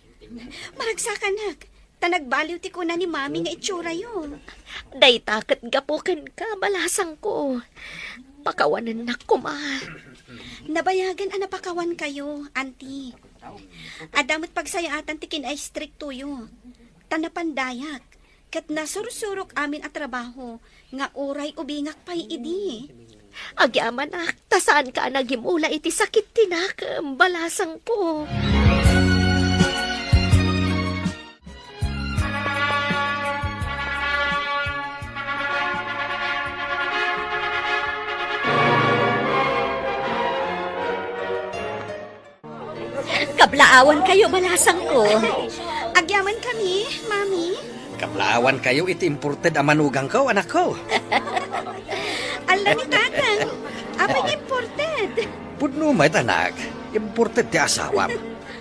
Maragsakanak, ta nagbaliw ti kuna ni Mami nga itsura'yo. Dayta ket gapu kenka, balasangko. Pakawanennak koma. Nabayagen a napakawan kayo, Auntie. Adda met pagsayaatan ti kinaistriktoyo. Ta napandayak, ket nasursurok amin a trabaho nga uray ubingak pay idi. Agyamanak, ta saanka a nagimula iti sakit ti nakem, balasangko. Kablaawan kayo, balasangko. Agyaman kami, Mami. Kablaawan kayo iti imported a manugangko, anakko. Alla ni Tatang, apay nga imported? Pudno met, anak. Imported ti asawam.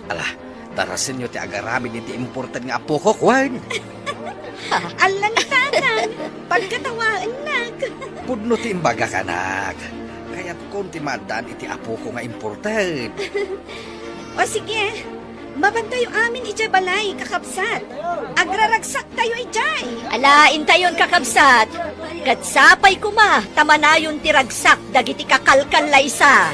Ala, tarasenyo ti agaramid iti imported nga apokok, wen? Alla ni Tatang, pagkatawaennak. Pudno ti imbagak, anak. Kayatkon ti maaddaan iti apoko nga imported. O sige, mapantayo amin idiay balay, kakabsat. Agraragsaktayo idiay. Ala, intayon, kakabsat. Ket sapay koma ta manayon ti ragsak dagiti kakalkallaysa.